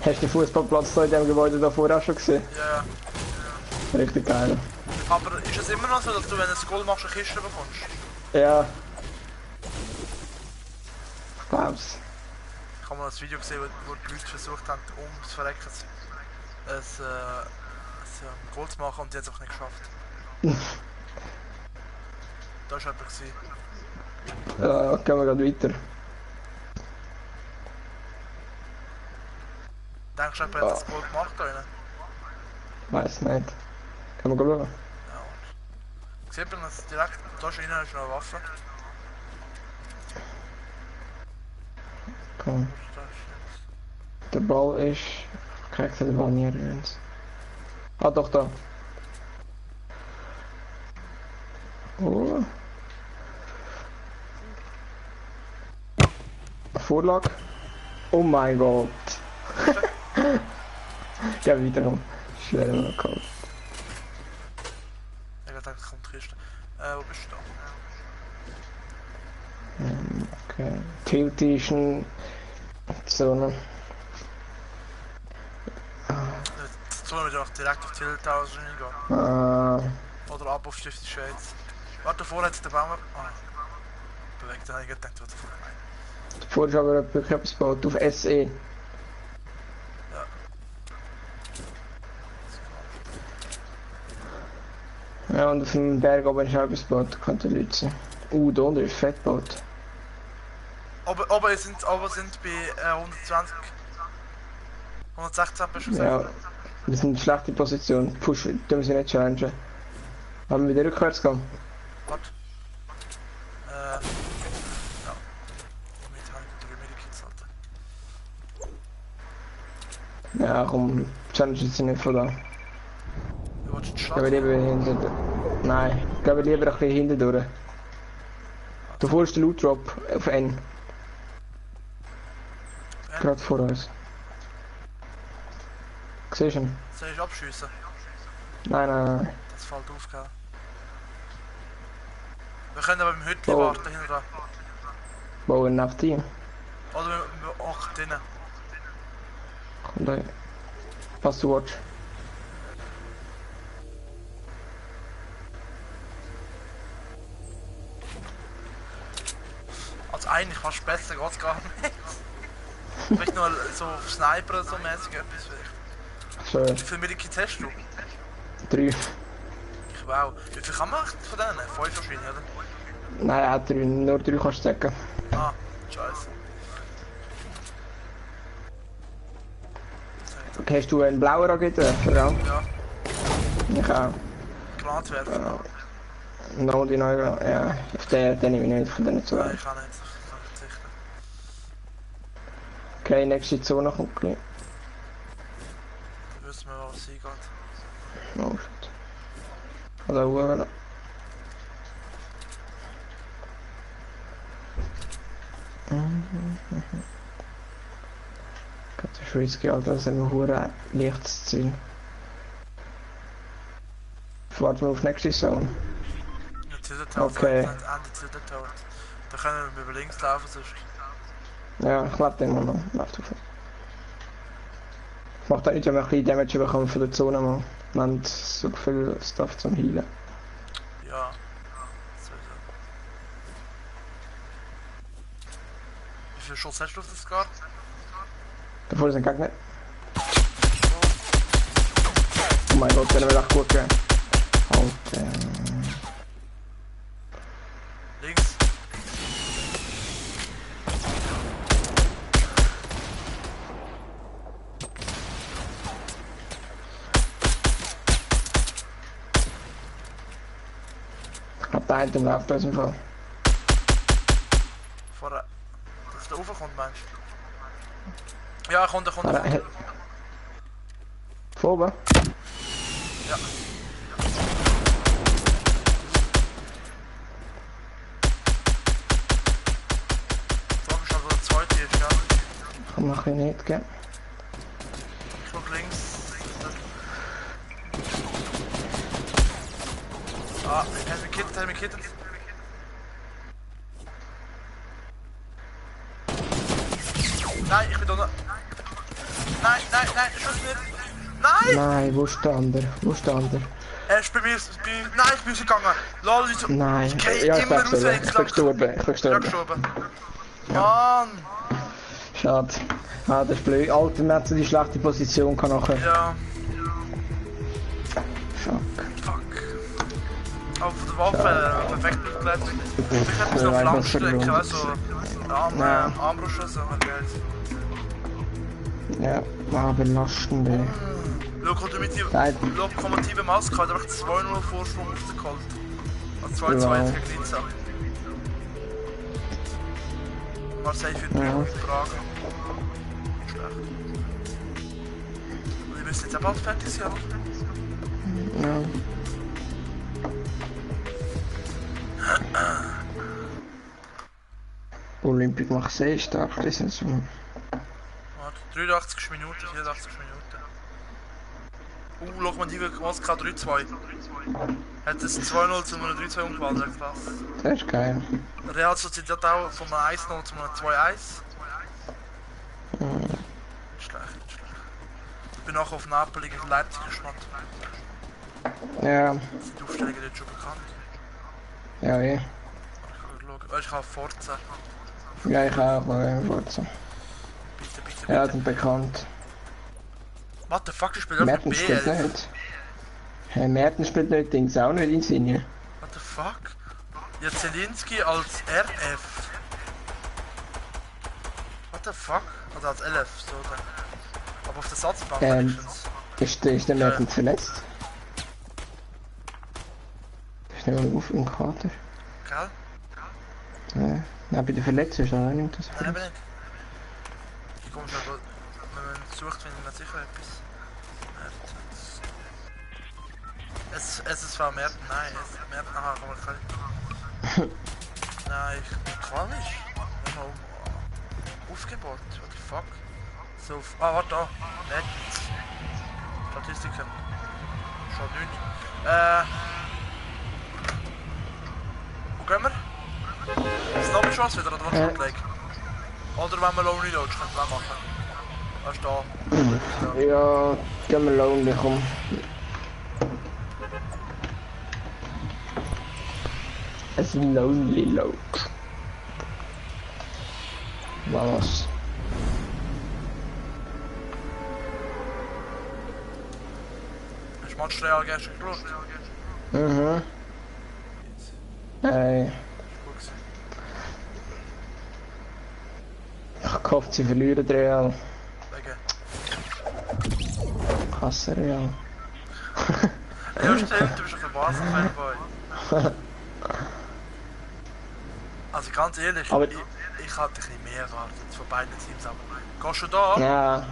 Hast du den Fußballplatz da in dem Gebäude da vorher auch schon gesehen? Ja. Richtig geil. Aber ist es immer noch so, dass du, wenn du ein Goal machst, eine Kiste bekommst? Ja. Ich glaub's. Ich habe mal ein Video gesehen, wo die Leute versucht haben, ums Verrecken ein Goal zu machen und die haben es einfach nicht geschafft. Da war jemand. Gewesen. Ja, gehen wir gerade weiter. Denkst du, jemand hat das Goal gemacht da drinnen? Weiß nicht. Können wir schauen? Ja, und sieht man das direkt, da ist innen schon eine Waffe. Komm. Da ist Der Ball ist... Ich krieg den Ball nie übrigens. Ah, doch da. Oh. Vorlage. Oh mein Gott. Ja, wiederum. Schwer noch gehabt. Ich dachte, es kommt die Kiste. Wo bist du da? Okay. Tilt ist ein... So ne. Die Zone wieder direkt auf Tilt Towers reingehen. Oder ab auf 50 Shades. Warte, davor hat der Baum... Ah. Bewegt, da habe ich gedacht, was davor meint. Vorher ist aber wirklich etwas gebaut auf SE. Ja. Ja, und auf dem Berg oben ist auch etwas gebaut, könnte Leute sein. Da unten ist fett gebaut. Oben sind bei 120... 116 bist du gesagt? Ja, wir sind in schlechter Position. Push, tun wir sie nicht challengen. Haben wir wieder rückwärts gehen? Warte. Ja. Damit habe ich 3 Medikits halten. Ja, komm, challengen sie nicht von da. Du willst die Gehen Stadt? wir lieber hinter... Nein, gehen wir lieber ein bisschen hinten durch. Davor ist der Loot Drop auf N. Ja. Gerade vor uns. Siehst du ihn? Soll ich abschiessen? Nein. Das fällt auf, gell? Wir können aber im Hütli Oh. warten hinten dran. Bauen nach dir. Oder wir 8 drinnen. Komm da. Was du willst. Also eigentlich fast besser geht's gar nicht. Vielleicht nur so Sniper oder so mäßig etwas vielleicht. So, Wie viele Medikits hast du? 3. Ich wow. Wie viel kann man von denen? 5 wahrscheinlich, oder? Nein, er hat 3. Nur 3 kannst du sagen. Ah, scheiße. Hast du einen blauen Raketenwerfer, ja? Ja, Ich auch. Granatwerfer. Ja. No, die neue, ja. Auf den nehme ich nicht, von denen zu Nein, weit. ich kann nicht. Ich kann verzichten. Okay, nächste Zone kommt gleich. Dann wissen wir, wo es hingeht. Oh shit. Also, Uhr. Das ist risky, Alter, das sind wir hure leichtes Ziel. Warten wir auf nächste Zone. Ja, Tilted Tower. Okay. Ende Tilted Tower. Da können wir über links laufen, sonst. Ja, ich glaube den mal noch. Läuft auf. Macht auch nicht, wenn wir ein bisschen Damage bekommen von der Zone mal. Wir haben so viel Stuff zum Healen. Ja. Sowieso. Wie viel Schuss hast du auf das Scar? Davor ist ein Gegner. Oh mein Gott, der wird echt gut gehen. Alter. Links. Ich glaube, der eine läuft aus dem Fall. Vorne. Dass der raufkommt, meinst du? Ja, er kommt. Von oben? Ja. Die Frage ist halt, wo der zweite ist, ja. Kann man ein bisschen nicht geben. Ich guck links. Ah, er hat mich gekittet. Nein, ich bin da. Nein, nein, schuss nicht. Nein! Nein, wo ist der andere? Wo ist der andere? Er ist bei mir, nein, ich bin rausgegangen. Lol, wieso? Nein, Ich geh ja, ich immer bin raus, gestorben. wenn Ich ich bin gestorben. Ich bin gestorben. gestorben. Mann! Schade. Ah, das ist blöd. Alter, man hat so die schlechte Position kann nachher. Ja, Fuck. fuck. Aber von der Waffe perfekt aufgeladen. Ich hätte so Ja, Flammstrecken, das weißt du, so Armbrust, so ein Geld. Ja, war belastend, ey. Lokomotive Maske hat einfach 2-0 Vorsprung aufgeholt. Also 2-2 jetzt gegen Nizza. Marseille für 3 mit Praga. Schlecht. Und wir müssen jetzt auch bald fertig sein, oder? Ja. Olympique Marseille stark, das ist so. Warte, 83 Minuten, 84 Minuten. Lokomotive Moskau 3-2. Hat es 2-0 zu einem 3-2 umgewandelt, krass. Das ist geil. Real Sociedad auch von einem 1-0 zu einem 2-1. Schlecht. Ich bin auch auf Napoli gegen Leipzig gespannt. Ja, Die Aufstellungen sind schon bekannt. ja, ja. Ich habe Forza. Ja, ich auch, Forza. Bitte. Ja, sind bekannt. What the fuck, ich spiele auf Merten spielt B11. nicht. Hey, Merten spielt nicht, Dings auch nicht in Sinne. What the fuck? Ja, Zelinski als RF. What the fuck? Oder als LF, so dann. Aber auf der Satzbank wenigstens. Ist der Ja. Merten verletzt? Der ist nicht auf im Kader. Gell? Ja. Nein, bei der Verletzung ist er auch nicht das. Nein, eben nicht. Ich komme schon, wenn man sucht, findet man sicher etwas. SSV Merten, nein, Merten, aha, kann man kein. Nein, ich kann nicht. Wir haben aufgebaut, what the fuck? So, warte da, Mertens. Statistiken. Schon nicht. Wo gehen wir? Snobby Chance wieder, oder was schon gleich? Oder wenn wir Lonely Lodge können wir auch machen. Was ist da? Ja, gehen wir Lonely, komm. Es ist ein Lonely Lodge. Was? Hast du Match-Real gestern geschaut? Mhm. Hey, Gut gewesen. ich gehofft, sie verlieren Real. Wegen. Hasse Real. Ja, stimmt, du bist auf der Basel-Fanboy. Also ganz ehrlich, Aber- ich hatte ein bisschen mehr erwartet von beiden Teams. Aber gehst du da, Ja,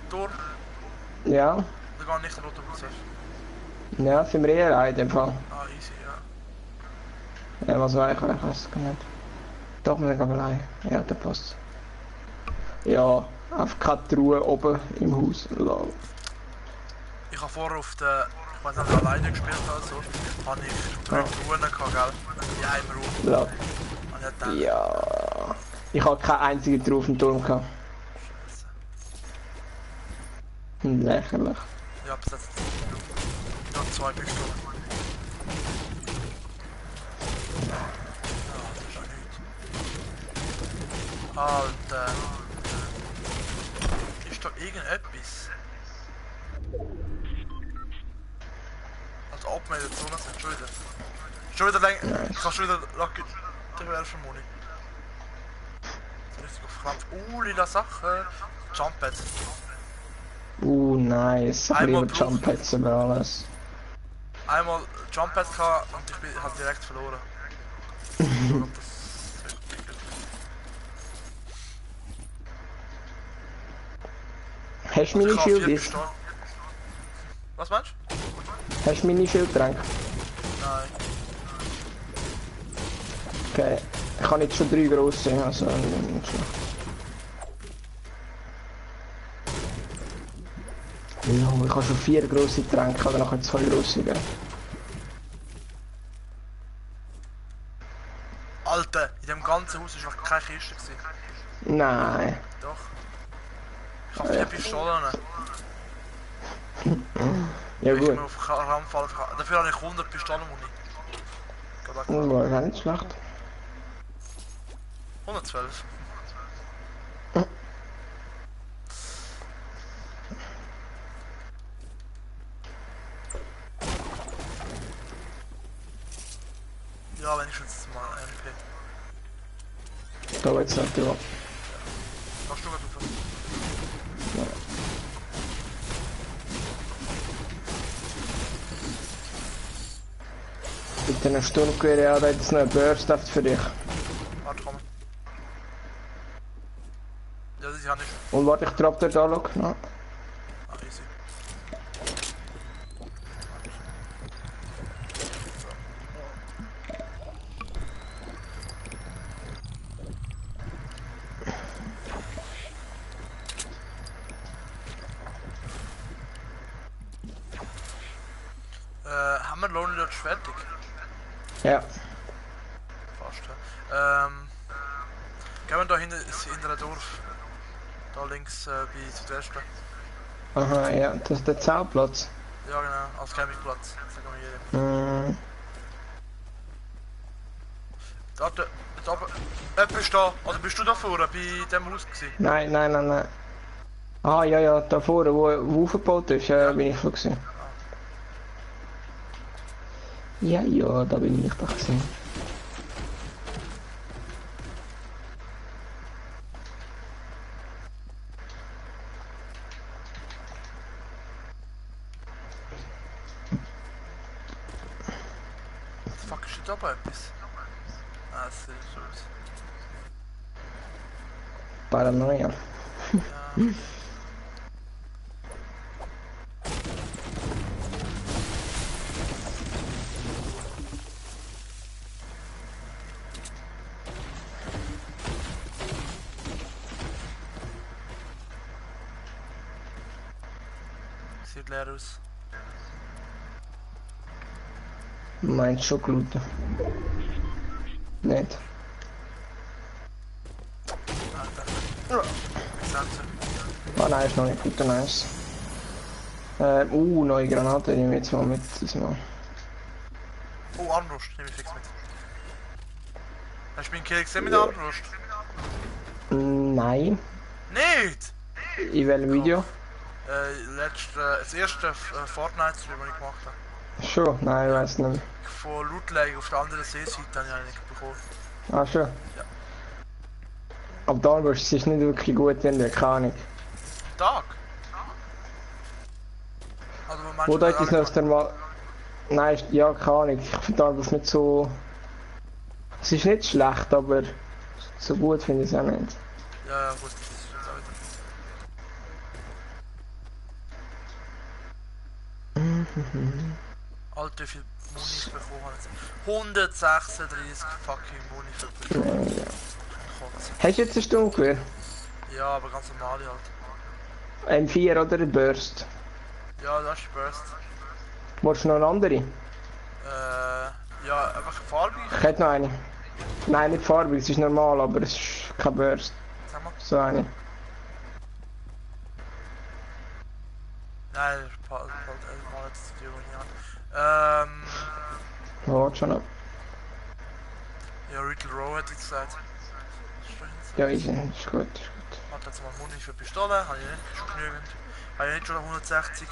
durch, ja, dann geh nicht rot auf den ja, für Real in dem Fall. Ah, easy, ja. Ja, was war ich weiß es gar nicht. Doch, wir sind allein. Ja, der passt. Ja, auf keine Truhe oben im Haus. Lol. Ich habe vorher auf der, ich weiß nicht, ob ich alleine gespielt habe, so, habe ich 3 Truhen gehabt, gell? Die einmal auf. Lol. Und ich dachte, Ja. Ich habe keine einzige Truhe auf dem Turm gehabt. Scheiße. Lächerlich. Ja, bis jetzt. Ja, 2 Pistolen. Ja, das ist ja nichts. Alter. Ist da irgendetwas? Also abmelden, so nicht, schon wieder. Schon wieder länger. Ich kann schon wieder Rocket werfen, Moni. So richtig auf Krampf. Lila Sache. Jump Pad. Nice. Ich Einmal liebe Jump Pads über alles. Einmal Jump Pad gehabt und ich habe direkt verloren. Ich schaue, ob das Hast du meine ich habe 4 Schildies? Pistolen. Was meinst du? Hast du meine Schildtränke? Nein. Okay. Ich habe jetzt schon 3 grosse, also nicht schlecht. Ja, ich habe schon 4 grosse Tränke, aber nachher 2 grosse, gell? Alter, in dem ganzen Haus war noch keine Kiste gewesen. Nein. Doch. Ich habe 4 Pistolen. Ja Wenn ich gut. mir auf den Rahmen fallen kann. Dafür habe ich 100 Pistolenmuni. War gar nicht schlecht. 112. Ja, wenigstens mal MP. Da jetzt nicht, ja. Machst du gerade auf? Bitte eine Sturmgewehr, ja, da jetzt noch ein Burst für dich. Warte, komm. Ja, das habe ich. Und warte, ich drop dir da, schau. No. Ah, easy. Haben wir Lonely Lodge fertig? Ja. Fast, ja. Gehen wir da hinten in der Dorf. Da links bei Südwesten. Aha, ja, das ist der Zaunplatz. Ja, genau, als Campingplatz. Sagen wir jedem. Warte, jetzt oben. Jemand ist da. Oder bist du da vorne bei dem Haus gewesen? Nein, nein, nein, nein. Ah, ja, ja, da vorne, wo aufgebaut ist, Ja. bin ich schon gewesen. Ja, ja, da bin ich doch gewesen. Fuck, ist da oben etwas? Ah, das sieht so aus. Paranoia. Ja. Sieht leer aus. Meinst schon gluten? Nicht. Alter. Sensor. Ah nein, ist noch nicht gut, nice. Neue Granate nehme ich jetzt mal mit diesmal. Oh, Armbrust, nehme ich fix mit. Hast du meinen Kill gesehen mit Armbrust? Nein. Nicht! In welchem Video? Das erste Fortnite-Stream, das ich gemacht habe. Schon? Nein, ich weiß nicht. Von Lootleg auf der anderen Seeseite habe ich eigentlich bekommen. Ah, schon? Ja. Aber da ist es nicht wirklich gut in der keine Ahnung. Tag? Also, Wo dort ist noch mal. Nein, ja, keine Ahnung. Ich finde Arbus nicht so. Es ist nicht schlecht, aber so gut finde ich es auch nicht. Ja, ja, gut, das ist jetzt auch wieder. Alter, wie viel Muni ich bekommen habe. 136 fucking Muni für Ja. Kotze. Hast du jetzt eine Sturmgewehr? Ja, aber ganz normale halt. M4 oder ein Burst? Ja, das ist Burst. Wolltest du noch eine andere? Ja, einfach farbig. Ich hätte noch eine. Nein, nicht farbig, es ist normal, aber es ist kein Burst. Sag mal. So eine. Nein, mal jetzt die Uni an. Warte schon noch. Ja, Riddle Row hätte ich gesagt. Ja, ist gut, ist gut. Hat jetzt mal Muni für Pistole, habe ich nicht schon genügend. Habe ich nicht schon 160.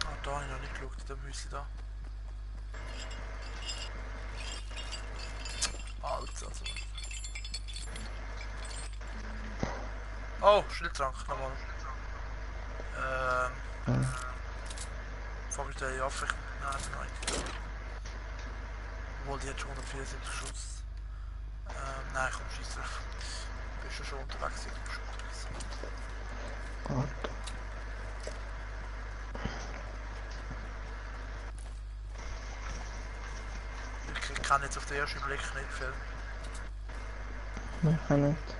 Ah, da habe ich noch nicht geschaut, in dem Häuschen da. Alter, also. Oh, Schildtrank, nochmal. Fuck, ich der Jaffe. Nein, nein. Obwohl die hat schon 174 Schuss. Nein, komm, schieß drauf. Bist du schon unterwegs? Ich bin schon unterwegs. Warte. Ich kann jetzt auf den ersten Blick nicht viel. Nein, ich kann nicht.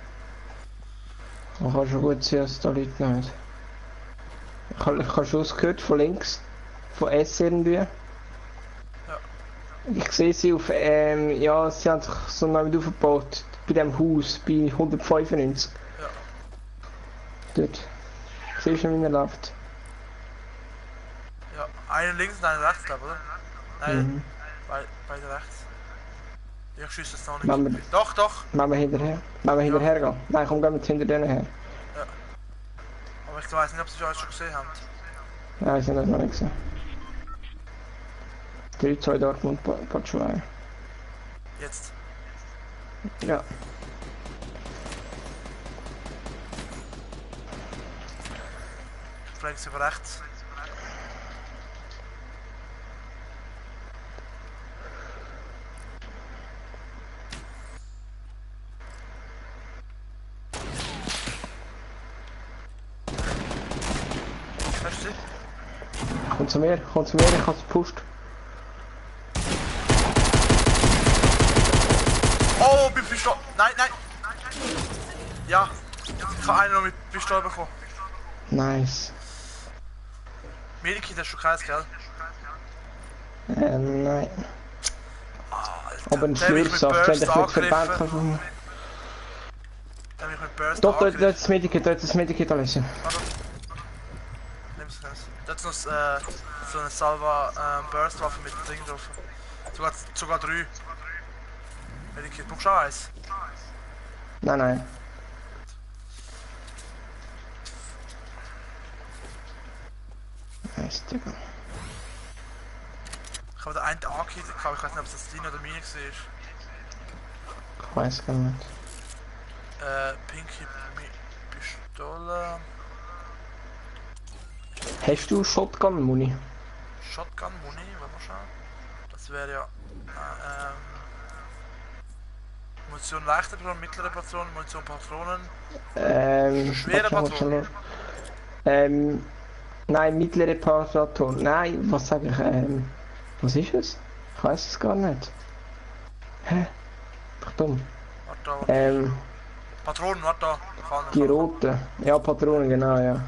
Man kann schon gut sehen, dass da Leute nicht. Ich habe Schuss gehört von links. Von S irgendwie. Ja. Ich sehe sie auf, ja, sie haben sich so neu aufgebaut. Bei dem Haus, bei 195. Ja. Dort. Siehst du, wie er läuft? Ja, einen links und einen rechts, glaube ich, oder? Nein, Mhm. beide rechts. Ich schieße es noch Wenn nicht. wir, Doch, doch. wenn wir hinterher. Wenn wir Ja. hinterher gehen. Nein, komm, gehen wir jetzt hinter denen her. Ja. Aber ich weiß nicht, ob sie euch schon gesehen haben. Nein, sind das noch nicht gesehen. 3-2 Dortmund, Batschuai. Jetzt. Ja. Flanks über rechts. Hast du sie? Komm zu mir, ich hab's gepusht. Oh, mit Pistole. Nein, nein. Ja, ich habe einen noch mit Pistole bekommen. Nice. Medikit hast du keins, gell? Nein. Alter, Aber ein der mich mit Schlürfsaft, wenn Burst ich nicht verband angegriffen. kann. Der mich mit Burst Doch, dort angegriffen. das Medikit, dort das Medikit alles. Warte. Nimm's. Dort ist noch so eine Salva Burst-Waffe mit Ding drauf. Sogar 3. Medikit, brauchst du auch eins? Nein. Nice, Digga. Ich habe den einen angehittet, ich weiß nicht, ob es das deine oder meine war. Ich weiß gar nicht. Pinky Pistole. Hast du Shotgun-Muni? Shotgun, Muni, wollen wir schauen. Das wäre ja. Munition leichte Patronen, mittlere Patronen, Munition Patronen. Schwere warte, Patronen. Nein, mittlere Patronen. Nein, was sag ich? Was ist es? Ich weiß es gar nicht. Hä? Doch dumm. Warte, Patronen, warte da. Die roten. Ja, Patronen, genau, ja.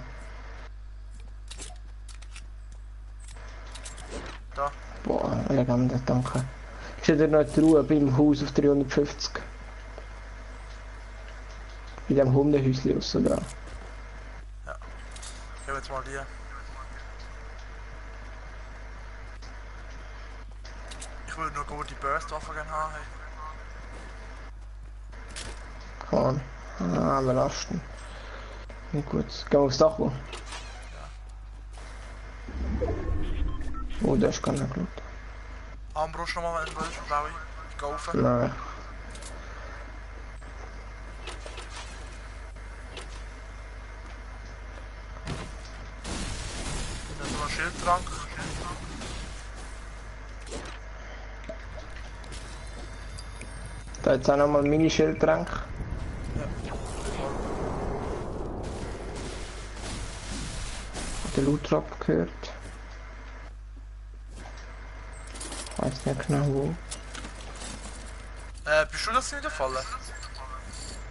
Da. Boah, elegant, danke. Ist ja noch die Ruhe beim Haus auf 350? Bei dem Hundehäuschen aussen dran. Ja. Ich gebe jetzt mal die. Ich würde nur gut die Burst-Waffe gerne haben. Hey. Kann man. Ah, belasten. Nicht gut. Gehen wir aufs Dach. Oh, das ist gar nicht gut. Armbrust nochmal, wenn du willst, blaue. Ich gehe rauf. Nein. Dann noch einen Schildtrank. Da jetzt auch nochmal Mini-Schildtrank. Den Lootrop gehört. Ich weiß nicht genau wo. Bist du das nicht gefallen?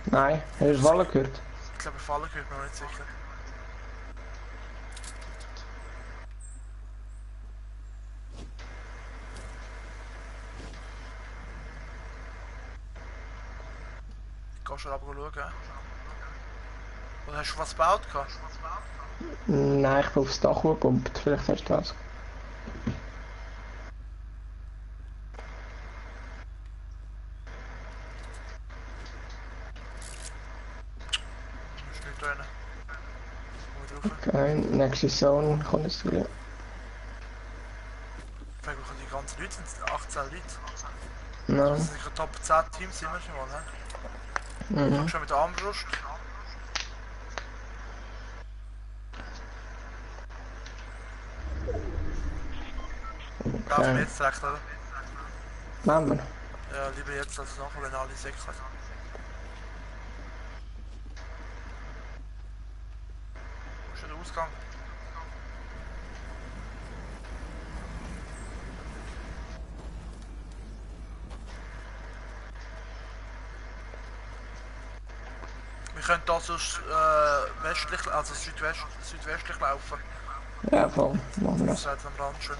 Nein, hast du Fallen gehört? Ich glaube, Fallen gehört mir noch nicht sicher. Ich gehe schon aber schauen. Oder hast du was gebaut? Nein, ich bin aufs Dach gepumpt. Vielleicht hast du das. Ist nicht drin. Komm drauf. Okay, nächste Zone kommt jetzt wieder. Ich frage mich, die ganzen Leute sind 18 Leute. Nein. Das sind sicher Top 10 Teams sind wir schon mal, ne? Mhm. Ich schon mit der Armbrust. Laufen wir jetzt direkt, oder? Nehmen wir. Ja, lieber jetzt als nachher, wenn alle 6 sind. Wo ist denn der Ausgang? Wir können da sonst westlich, also südwestlich laufen. Ja, voll. Machen wir Das das. ist jetzt am Rand schön.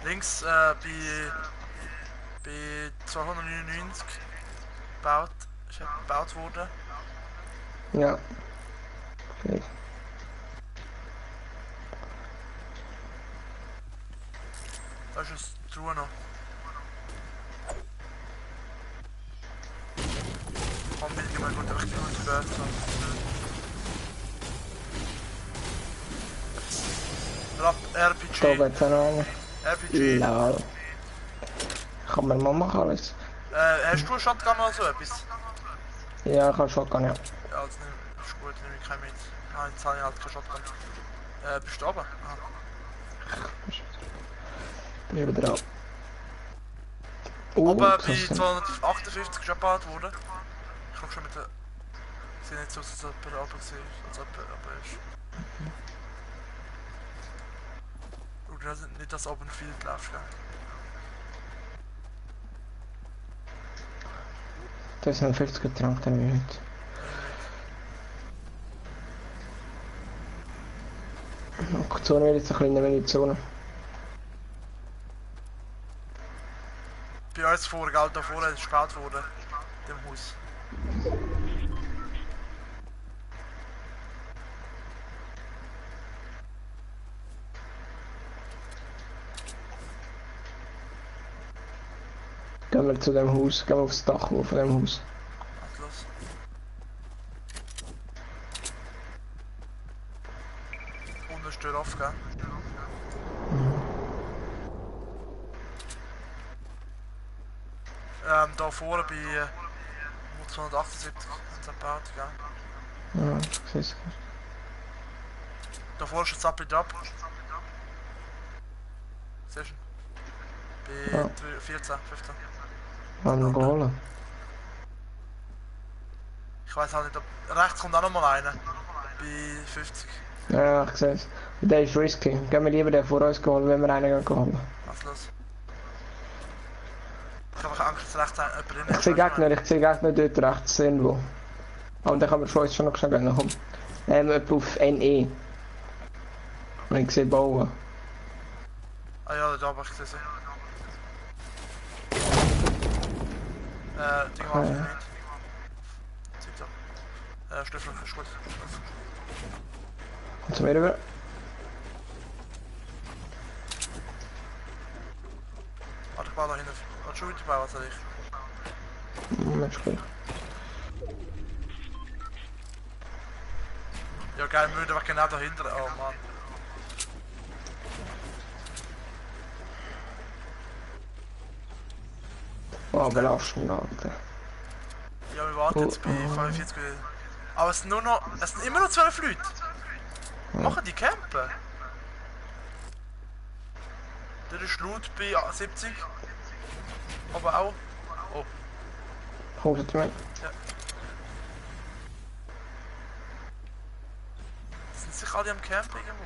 Links bei Bei 299 gebaut. Ist gebaut worden. Ja. Okay. Da ist es Truhe noch. Komm, will ich mal gut durch die Welt. RPG. Da geht's auch noch einer. RPG. Lol. Kann man mal machen alles. Hast du einen Shotgun oder so etwas? Ja, ich habe Shotgun, ja. Ja, also ist gut, nehme ich keinen mit. Nein, jetzt habe ich halt keinen Shotgun. Bist du oben? Ah. Bin wieder dran. Oben bei das ist- 258 ist gebaut worden. Ich komme schon mit der... Sieht nicht so aus, als ob er oben war, als ob er oben ist. Nicht, dass oben viel läuft, gell? Das sind 50 Getränke, dann will ich nicht. Die Zone wird jetzt eine kleine Mini-Zone. Bei uns vor, gell, da vorne ist gebaut worden. Dem Haus. Gehen wir zu dem Haus, gehen wir aufs Dach von dem Haus. Was los? Unten ist die Tür offen, gell? Da vorne bei 278 haben sie gebaut, gell? Ja, ich sehe es. Da vorne ist ein Zappel-Drop. Siehst du? Bei Ja. 14, 15. Wollen wir holen? Ich weiß halt nicht, ob... Rechts kommt auch noch mal einer. Bei 50. Ja, ich sehe es. Der ist risky. Gehen wir lieber den vor uns holen, wenn wir einen holen. Was los? Ich habe Angst, dass rechts jemand drin ist. Ich sehe Gegner dort rechts irgendwo. Aber dann kann man von uns schon noch schnell gehen. Komm. Jemand auf NE. Und ich sehe bauen. Ah ja, da habe ich gesehen. Ding war nicht. Sieht da. Stiefel ist gut. Kommt zu mir rüber. Warte, ich baue da hinten. Warte, schon weiter bauen, was soll ich? Mensch, gut. Ja, geil, Müde war genau dahinter. Oh Mann. Oh, belastend, Alter. Ja, wir warten jetzt bei 45 Minuten. Aber es sind nur noch... Es sind immer noch 12 Leute. Machen die campen? Der ist laut bei 70. Aber auch... Oh, Kommt zu mir. sind sich alle am Campen irgendwo?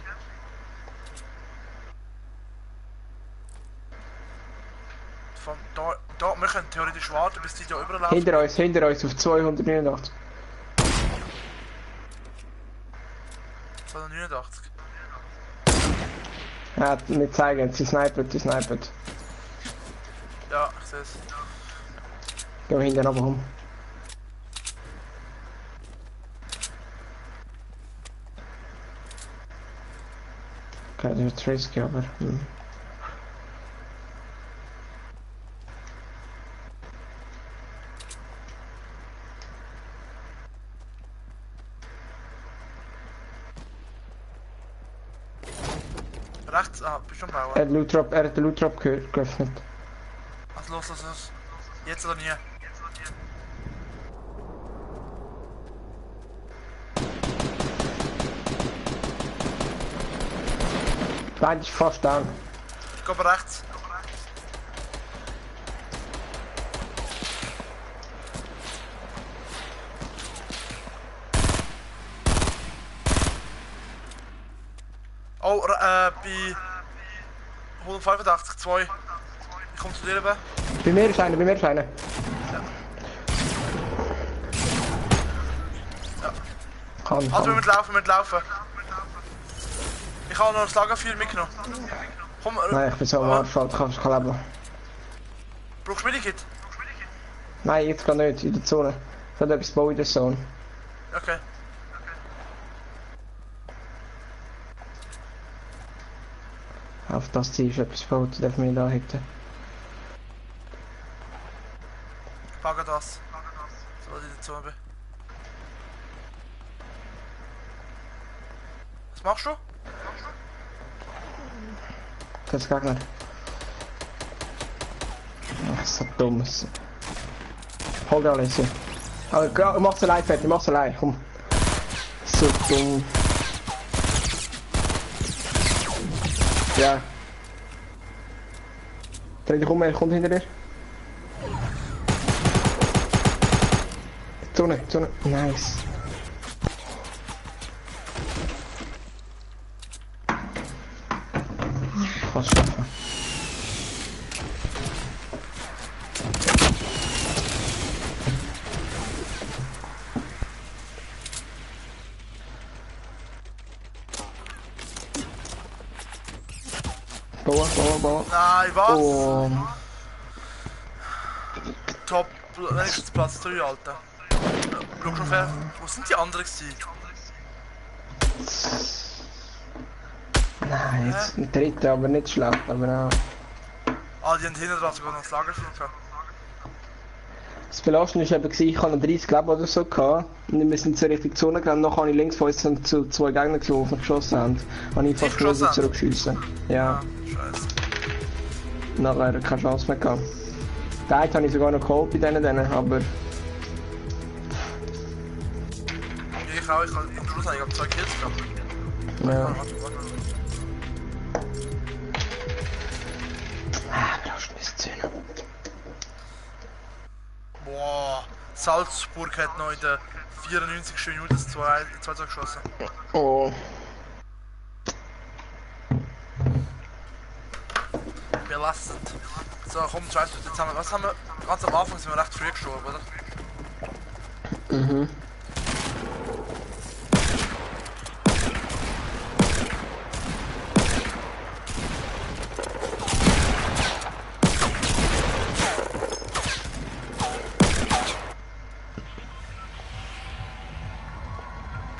Von da, wir können theoretisch warten, bis die da überlaufen. Hinter uns auf 289. 289. Ja, wir zeigen, sie snipert. Ja, ich sehe es. Gehen wir hinten runter rum. Okay, das ist risky, aber... Rechts, bist du am Bauen? Er hat den Loot Drop geöffnet. Was los? Jetzt oder nie? Nein, ist fast down. Ich gehe aber rechts. Oh, bei 185, 2. Ich komme zu dir rüber. Bei mir ist einer. Ja. Kann. Also wir müssen laufen. Ich habe noch ein Lagerfeuer mitgenommen. Komm, Nein, ich bin so am Arsch, ich kann leben. Brauchst du Medikit? Nein, jetzt gar nicht, in der Zone. Ich habe etwas bauen in der Zone. Okay. Auf das Ziel ist etwas gebaut, darf man nicht anhitten. Bagger das. So, was ich in der Zone bin. Was machst du? Das ist Gegner. Ach, so dumm. Hol dir alles hier. Aber mach's allein, Fetti, mach's allein, komm. So dumm. Ja. Dreh dich um, er kommt hinter dir. Zone. Nice. Kannst schaffen. Bauen. Nein, was? Oh. Top, wenigstens Platz 3, Alter. Schau schon fair. Wo sind die anderen gewesen? Nein, jetzt ein dritter, aber nicht schlecht, aber auch. Ah, die haben hinten dran sogar noch das Lagerfeuer gehabt. Das Belastende war eben, ich hatte 30 Leben oder so gehabt, und wir sind zur richtigen Zone gerannt, nachher habe ich links von uns zu 2 Gegnern gelaufen, die geschossen haben. Habe ich fast geschossen? zurückschiessen. Ja, Scheiße. nachher keine Chance mehr gehabt. Den einen habe ich sogar noch geholt bei denen, aber Ich auch, am Schluss habe ich 2 Kills gehabt. ja. Warte. Belastende Szene. Boah, Salzburg hat noch in der 94. Minute das 2-2 geschossen. Oh. Belastet. So, komm, scheiße, jetzt haben wir, was haben wir, ganz am Anfang sind wir recht früh gestorben, oder? Mhm.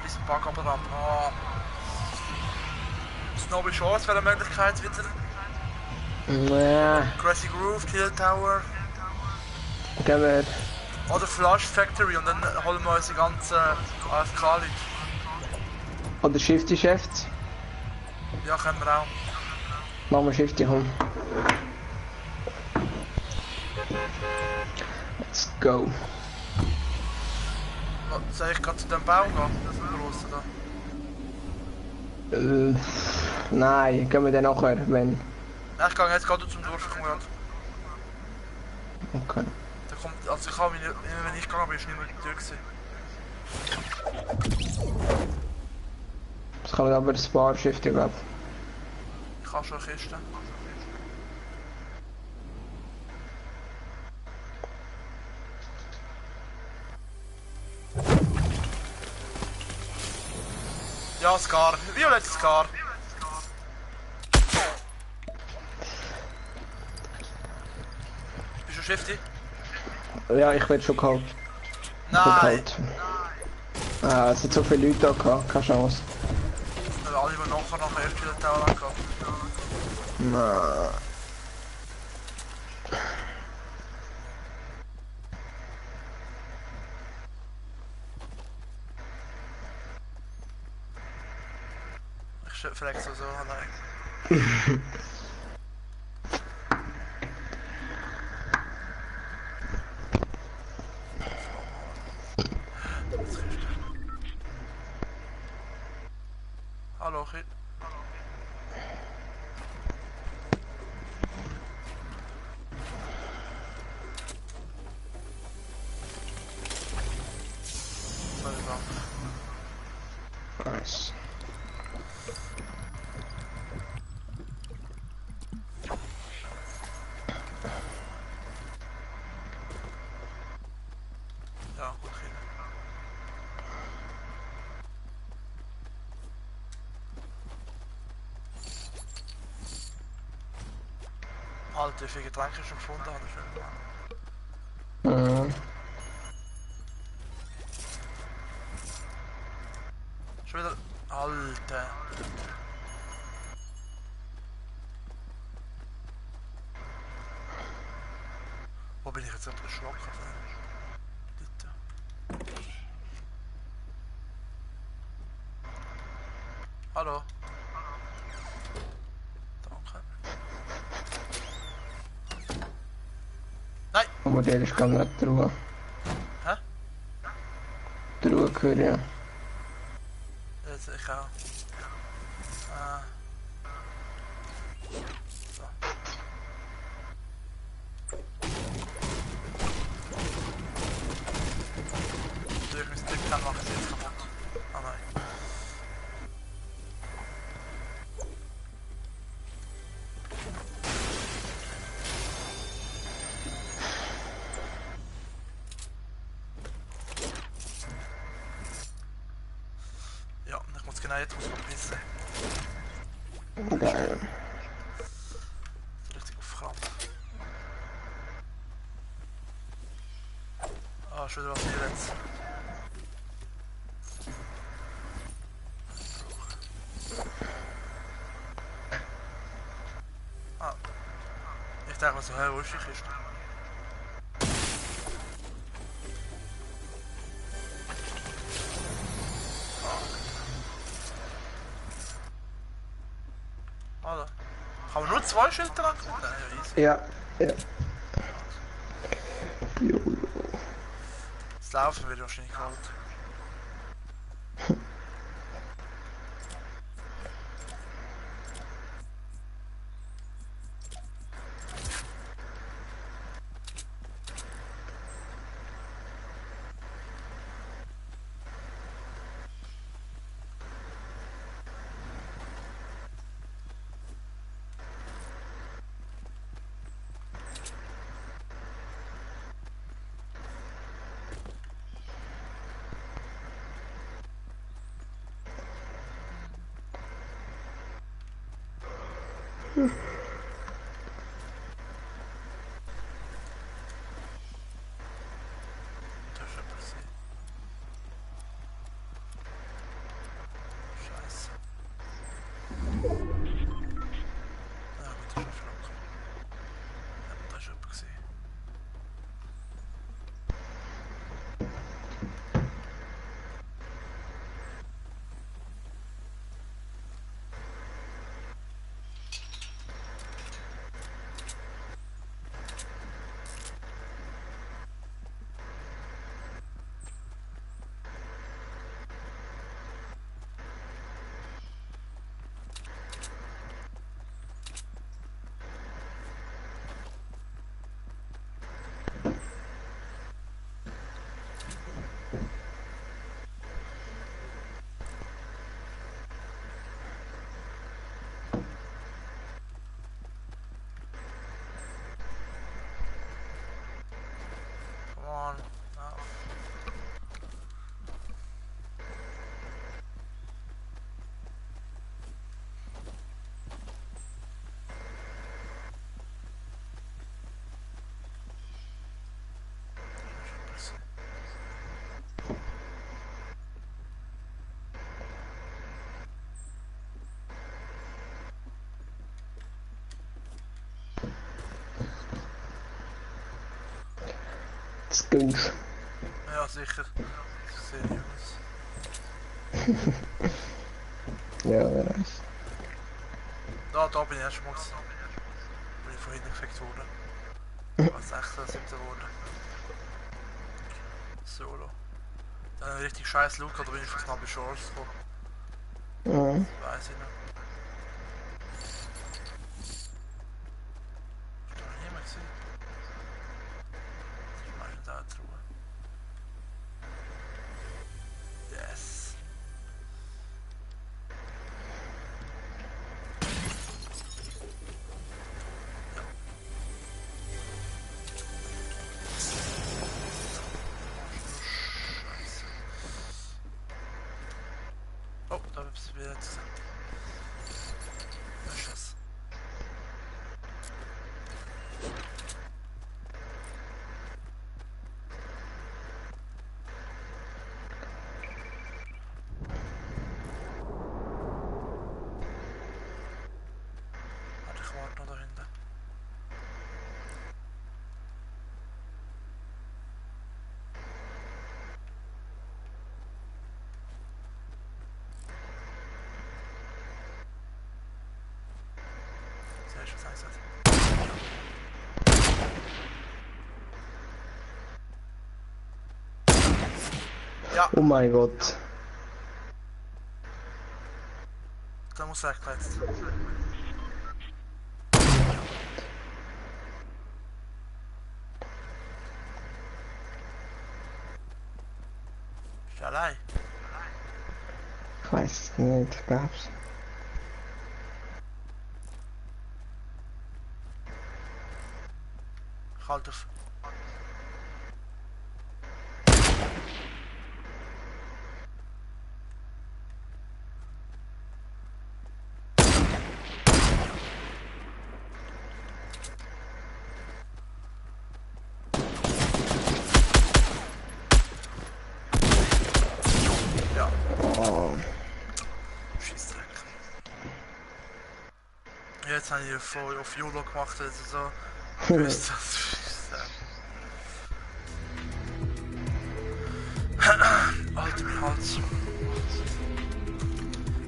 Bisschen Bug abgerammt. Oh. Snowball Shorts wäre eine Möglichkeit wieder. Ja, Crazy Groove, Kill Tower. gehen wir. Oder Flush Factory und dann holen wir unsere ganzen AFK-Leute. Oder Shifty Chefs. Ja, können wir auch. Machen wir Shifty, komm. Let's go. Soll ich gerade zu dem Baum gehen? Das ist der grosse da. Nein, gehen wir dann nachher, wenn. Ja, ich gehe jetzt gerade zum Dorf, ich komme gerade. Okay. Da kommt, also ich habe, wenn ich gegangen bin, ist nicht mehr durch gewesen. Das kann aber ein paar Shifty, glaube Ich habe schon eine Kiste. Ja, Scar. Violettes Scar. Bist du Shifty? Ja, ich werde schon geholt. Nein! Ah, es hat so viele Leute da gehabt, keine Chance. Wir alle immer nachher erst wieder Tower angehabt. Nein. Ich frage so allein. Hallo, Kid. Nice. Alter, wie viele Getränke ich schon gefunden habe, das ist Mhm. schon wieder. Alter. Wo bin ich jetzt gerade erschrocken? Dort. Hallo? Danke. Nein! Aber der ist gar nicht die Ruhe. Hä? Die Ruhe gehört ja. Jetzt ich auch. So. Durch mein Stick kann mache ich es jetzt kaputt. Ah nein. Ja, ich muss genau jetzt pissen. Geil. Richtig auf Krampf. Ah, schon wieder was hier jetzt. Ah. Ich dachte mir so, hey, wo ist die Kiste? Alter. Kann man nur 2 Schilder anklicken? Ja, easy. Ja, ja. Jo. Das Laufen wird wahrscheinlich kalt. Das ist etwas gesehen. Scheiße. Ja gut, das ist schon locker. Ja, das ist etwas gesehen. Come on. Auf. Das ist etwas gesehen. Das gönnst. Ja, sicher. Seriös. Ja, wer weiß. Da bin ich erst mal gewesen. Bin ich von hinten gefickt worden. Als 16, 17 geworden. Solo. Dann einen richtig scheiß Look, oder bin ich fast mal bei Shores gekommen? Mhm. Weiß ich nicht. Ist da noch niemand gesehen? Das ist meistens auch die Ruhe. Yes. Scheiße. Oh, da bist du wieder jetzt. Was ist das? weißt du, was heißt das? Ja, Oh mein Gott. da muss er jetzt. Ist er allein? Ich weiß es nicht, ich glaub's. Ich halte auf. Ja, Oh. Scheissdreck. Jetzt habe ich voll auf YOLO gemacht, also so. Gewusst, das Alter, mein Hals.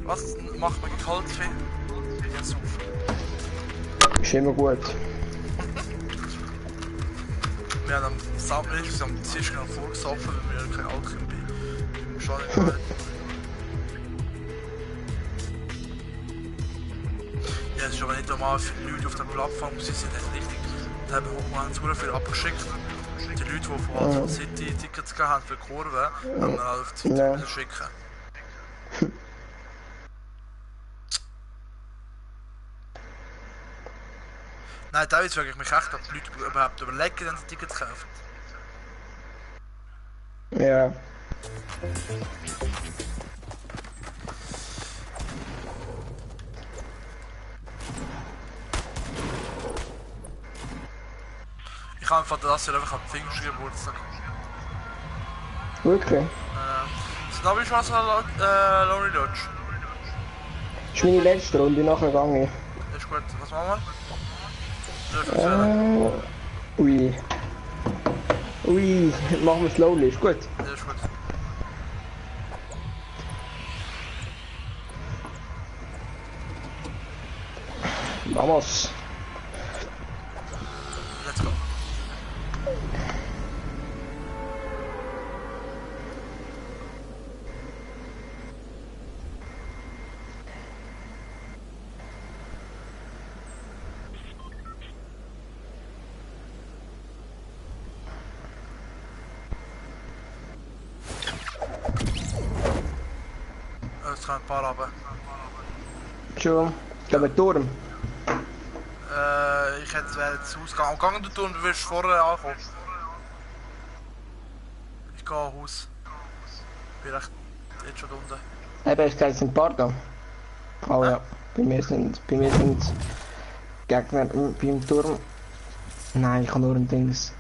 Was macht man gegen Halsweh? Ja, super. Ist immer gut. Wir haben am Samstag, am Dienstag noch vorgesoffen, weil wir kein Alkohol beim Schaden hatten. Ja, es ist aber nicht normal für die Leute auf der Plattform, sie sind nicht richtig. Da haben wir so viel abgeschickt. Die Leute, die von City Tickets gehabt haben für die Kurve, haben wir halt auf die Zeit müssen schicken. Nein, teilweise frage ich mich echt, ob die Leute überhaupt überlegen, wenn sie Tickets kaufen. Ja. Ich habe einfach das hier einfach am Pfingstgeburtstag. Wirklich? Sind aber schon was Lonely Lodge? Das ist meine letzte Runde, nachher gehe ich. Ist gut, was machen wir? Dürfen wir Ui. Ui, machen wir slowly, ist gut. Ja, ist gut. Vamos. Let's go. Es kommen ein paar runter. Schon. Gehen wir Turm. Ich hätte jetzt ausgegangen. Und gang du und du wirst vorher ankommen. Ich gehe an Haus. Bin echt jetzt schon unten. Eben, ich gehe in Parga. Oh ja, bei mir sind Gegner beim Turm. Nein, ich habe nur ein Dings.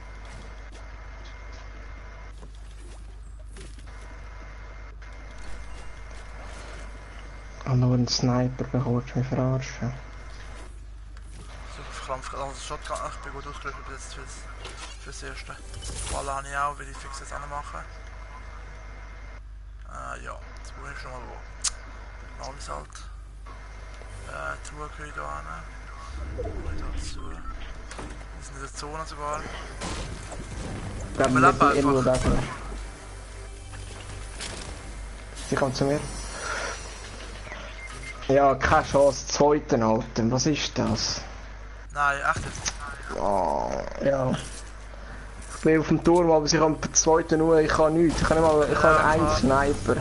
Ich habe nur einen Sniper bekommen, mich verarschen. Super verkrampft. Also Shotgun, ich bin gut ausgerüstet jetzt fürs erste. Ball habe ich auch, will ich fix jetzt auch noch machen. Ja, jetzt brauche ich schon mal wo. Alles halt. Truhe kann ich da hin. Dazu. Wir sind in der Zone sogar. Ich glaube, Wir wir leben sind irgendwo da. einfach. Sie kommt zu mir. Ja, keine Chance, zweiten Alten. Was ist das? Nein, echt jetzt. Oh, ja. Ich bin auf dem Turm, aber sie haben den zweiten nur, ich kann nichts. Ich kann nicht mal, ich kann einen Sniper.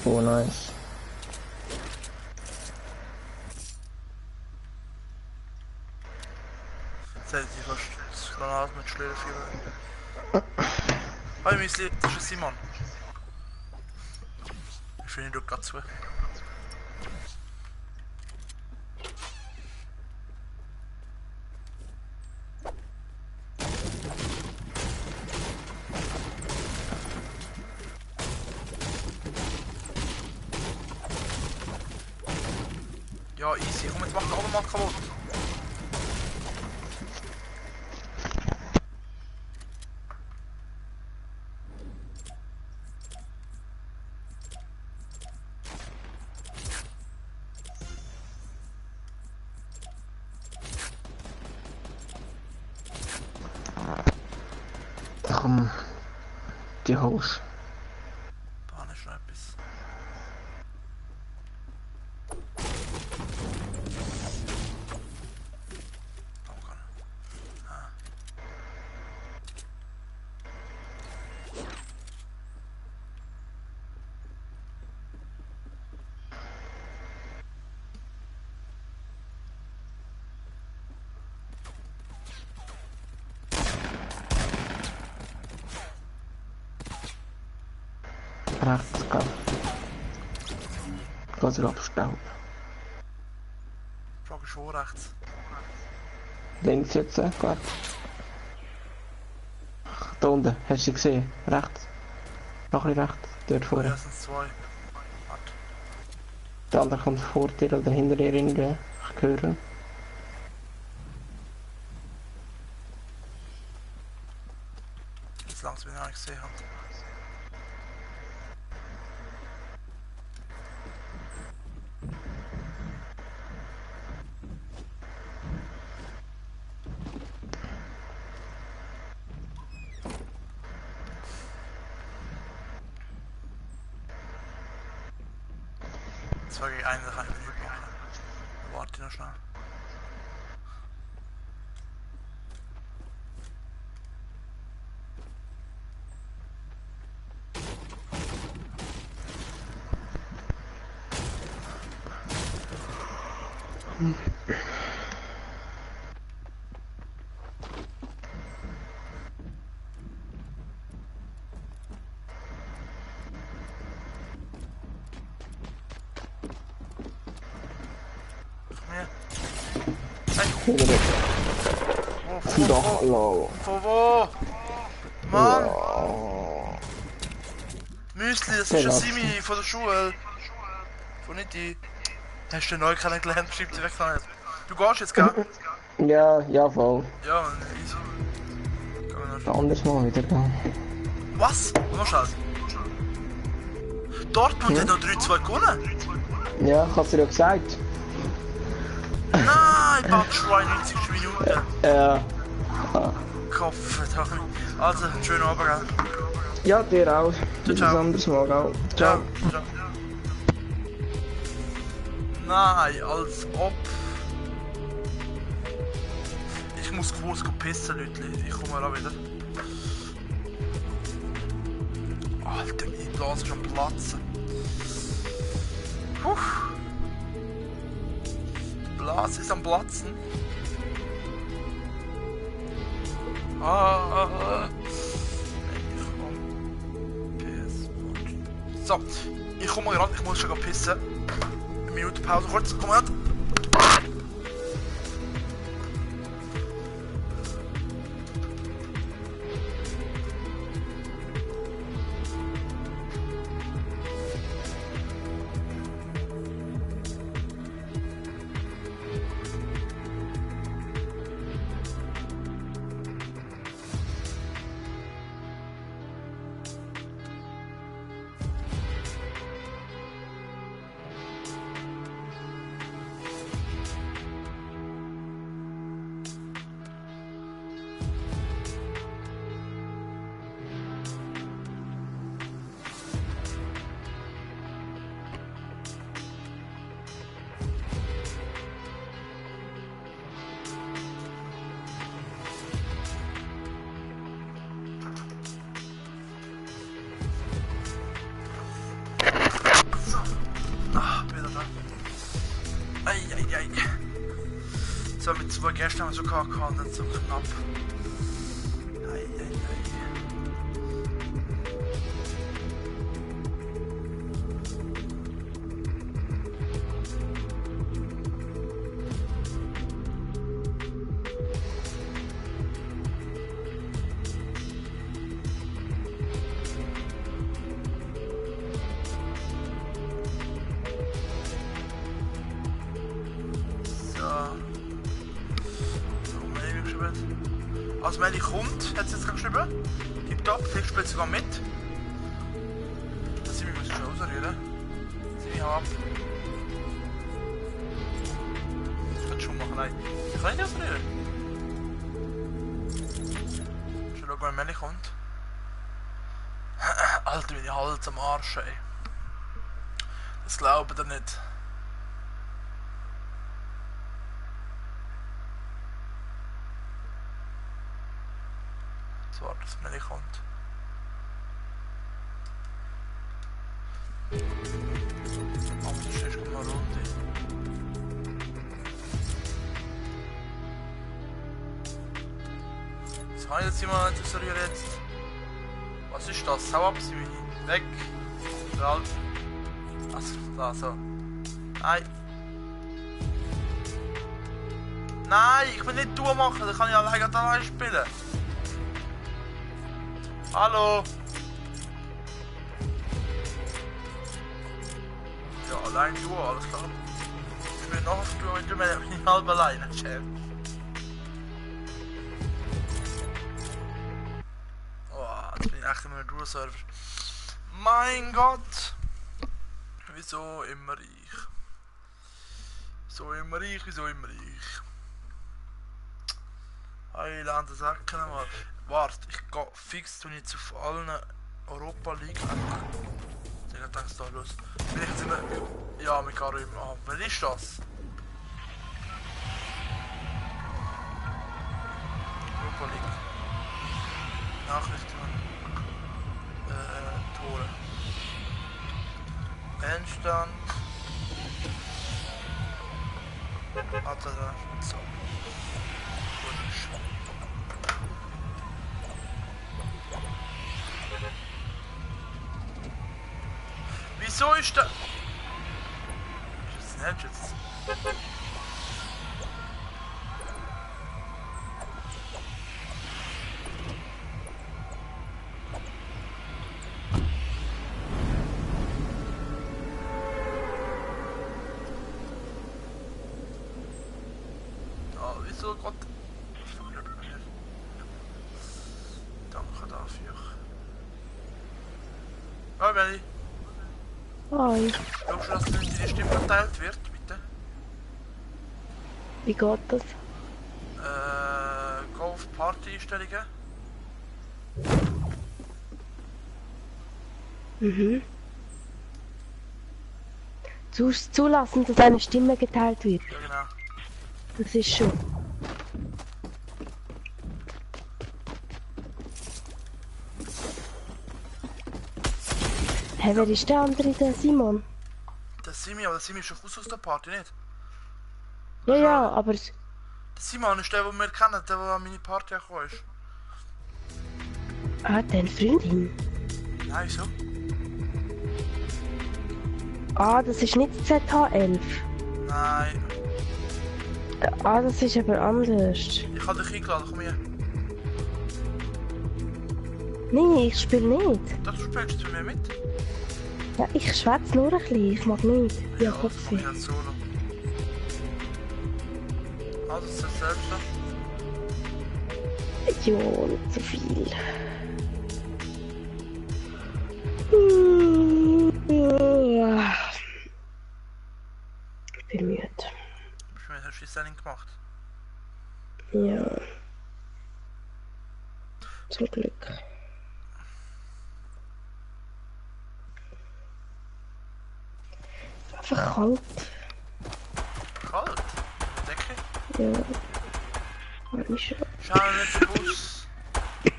Oh, nice. Jetzt hätte ich fast das Granat mit Schleuderfieber. Hi Müsli, das ist Simon. Ich finde, du gerade zu. Ja, easy. Komm, jetzt mach den Automat kaputt. Komm, die Hose. Bahn ist noch etwas. Oh, kann. Ah. Rechts gehen. Ganz abstauben. Die Frage ist wo rechts. Links jetzt, klar. Da unten, hast du sie gesehen? Rechts. Noch ein bisschen rechts, dort Oh, vorne. ja, sind zwei. Warte. Der andere kommt vor dir oder hinter dir irgendwie. Ich höre. Jetzt langsam, wenn ich nicht gesehen habe. Zwei gegen einen, da kann ich nicht machen. Warte noch schnell. Hinter dir. Von Doch, no. Von wo? Mann! Oh. Müsli, das Der ist ein läuft. Simi von der Schule. Von nicht die. Hast du den neu kennengelernt? Schreibt sie weg von jetzt. Du gehst jetzt, gell? Ja, ja, voll. Ja, Mann, easy. Gehen wir noch schnell. Anders mal wieder gehen. Was? Noch schnell. Dortmund hat noch 3-2 gewonnen. Ja, ich hab's dir ja gesagt. Nein, Batschwein, 90. Minute. Ja. Kopf, also, schönen Abend, gell? Ja, dir auch. Bis ciao. ein anderes Mal, gell? Ciao. Ciao. Ciao. Nein, als ob. Ich muss kurz pissen, Leute. Ich komme mal wieder. Alter, meine Blase ist am Platzen. Puh. Die Blase ist am Platzen. Ich komm. PS. So, ich komme gerade, ich muss schon pissen. Eine Minute Pause kurz, komm gerade. So, mit 2 Gästen haben wir so gehabt und dann so knapp. Also Melli kommt, hat sie jetzt geschrieben. Tipptopp, vielleicht spielt sie sogar mit. Das sind wir müssen schon ausrühren. Sie haben ab. Ich kann schon machen, nein. Ich kann nicht ausrühren. Schon schauen, wenn Melli kommt. Alter, meine Hals am Arsch, ey. Das glaubt ihr nicht. Jetzt warten, bis mir nicht kommt. Aber du stehst mal eine Runde. Was kann ich jetzt jemand interessieren jetzt? Was ist das? Hau ab, sie weg! Ralf! Also, da so. Nein! Nein, ich will nicht Tour machen, dann kann ich allein spielen. Hallo! Ja, allein Tour, alles klar. Ich will noch auf Tour, ich bin halb alleine, Chef. Jetzt bin ich echt immer ein Tour-Server. Mein Gott! Wieso immer ich? So immer ich, wieso immer ich? Heiland, das sag ich mal. Warte, ich geh fix tun jetzt auf allen Europa League. Ich denke, da los. Vielleicht sind wir. Ja, mit Karim. Ah, wer ist das? Europa League. Nachrichten. Tore. Endstand. Warte da. So. Wieso ist da... Snapchat. Wieso Gott? Danke dafür. Hallo Benny. Hi. Glaubst du, dass deine Stimme verteilt wird, bitte? Wie geht das? Geh auf Party-Einstellungen. Mhm. Zulassen, dass eine Stimme geteilt wird. Ja genau. Das ist schon. Hey, wer ist der andere, der Simon? Der Simi, aber der Simi ist schon raus aus der Party, nicht? Ja, ja, aber... Der Simon ist der, den wir kennen, der an meine Party gekommen ist. Ah, deine Freundin? Nein, wieso? Ah, das ist nicht ZH11. Nein. Ah, das ist aber anders. Ich habe dich eingeladen, komm her. Nein, ich spiele nicht. Doch, du spielst zu mir mit? Ja, ich schwätze nur ein bisschen, ich mag nicht. Ja, das Kopfweh. mache ich jetzt solo. Also, ist das selbst noch? Jo, nicht so viel. Ich bin müde. Hast du mir eine Schießerling gemacht? Ja. Zum Glück. Einfach kalt. Kalt? Decke? Ja. War ich schon. Schau nicht den Bus. Ich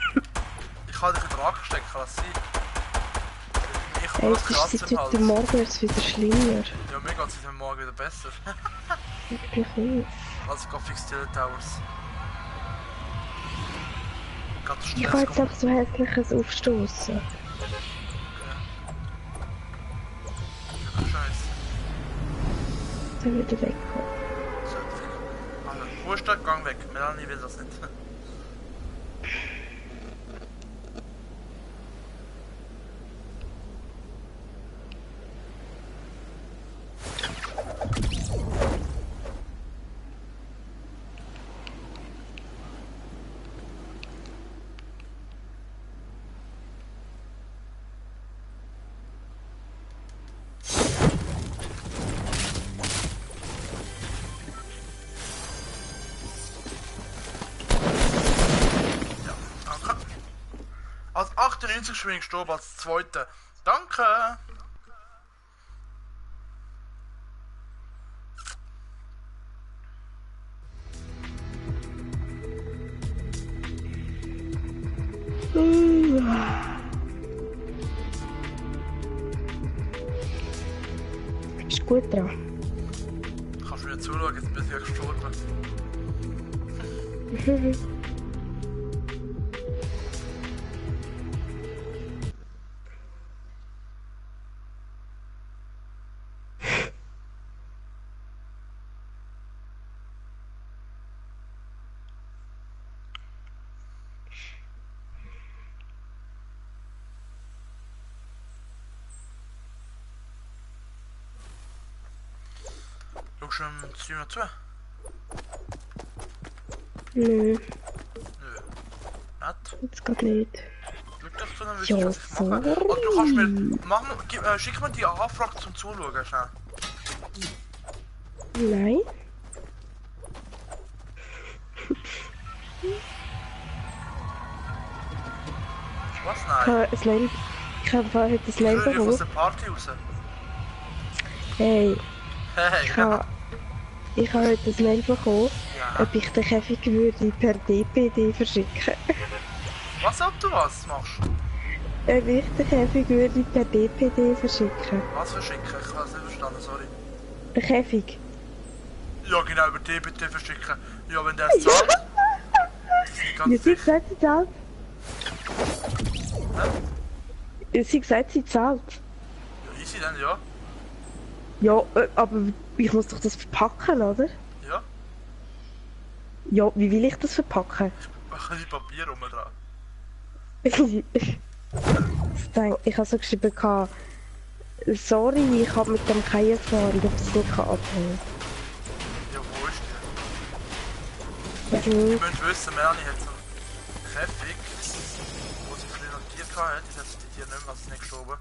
kann dich in den Rack stecken, lass sein. Ich Hey, habe es das ist Kratzer seit im heute Hals. Morgen wird's wieder schlimmer. Ja, mir geht es heute Morgen wieder besser. Wirklich nicht. Also, ich fix Tilt Towers. Geht der Ich Stress kann jetzt kommen. einfach so hässliches aufstoßen. Scheiße. Dann wieder wegkommen. So, also, Ruhestag, Gang weg. Melanie will das nicht. 90 bin ich gestorben als Zweiter. Danke! Ist gut dran. Kannst du mir zuschauen, jetzt bin ich gestorben. Schaust du dem Stream noch zu? Nö, Nö. Nett. jetzt geht nicht. Schau doch zu, dann Ja, wüsste ich, was ich mache. Oder du kannst mir... schick mir die Anfrage zum Zuschauen, schnell. Nein. Was? Ich Nein. habe ein Mail. Ich habe vorher das Ich Mail höre dich aus bekommen. der Party raus. Hey, Hey, ich habe heute ein Mail bekommen, ja. ob ich den Käfig würde per DPD verschicken. Was, ob du was machst? Ob ich den Käfig würde per DPD verschicken. Was verschicken? Ich habe es nicht verstanden, sorry. Der Käfig? Ja, genau, über DBT verschicken. Ja, wenn der es zahlt. Das ist nicht ganz Ja, sie sicher. gesagt, sie zahlt. Sie gesagt, sie zahlt. Ja, easy dann, ja. Ja, aber ich muss doch das verpacken, oder? Ja. Ja, wie will ich das verpacken? Mach ein bisschen Papier rum dran. Ich habe so geschrieben, sorry, ich habe mit dem keine Erfahrung, ob es nicht abholen Ja, wo ist kann. der? Ihr müsst wissen, Melanie hat so einen Käfig, wo sie früher notiert hat. Jetzt hat sie die Tiere nicht mehr, also ist nicht gestorben.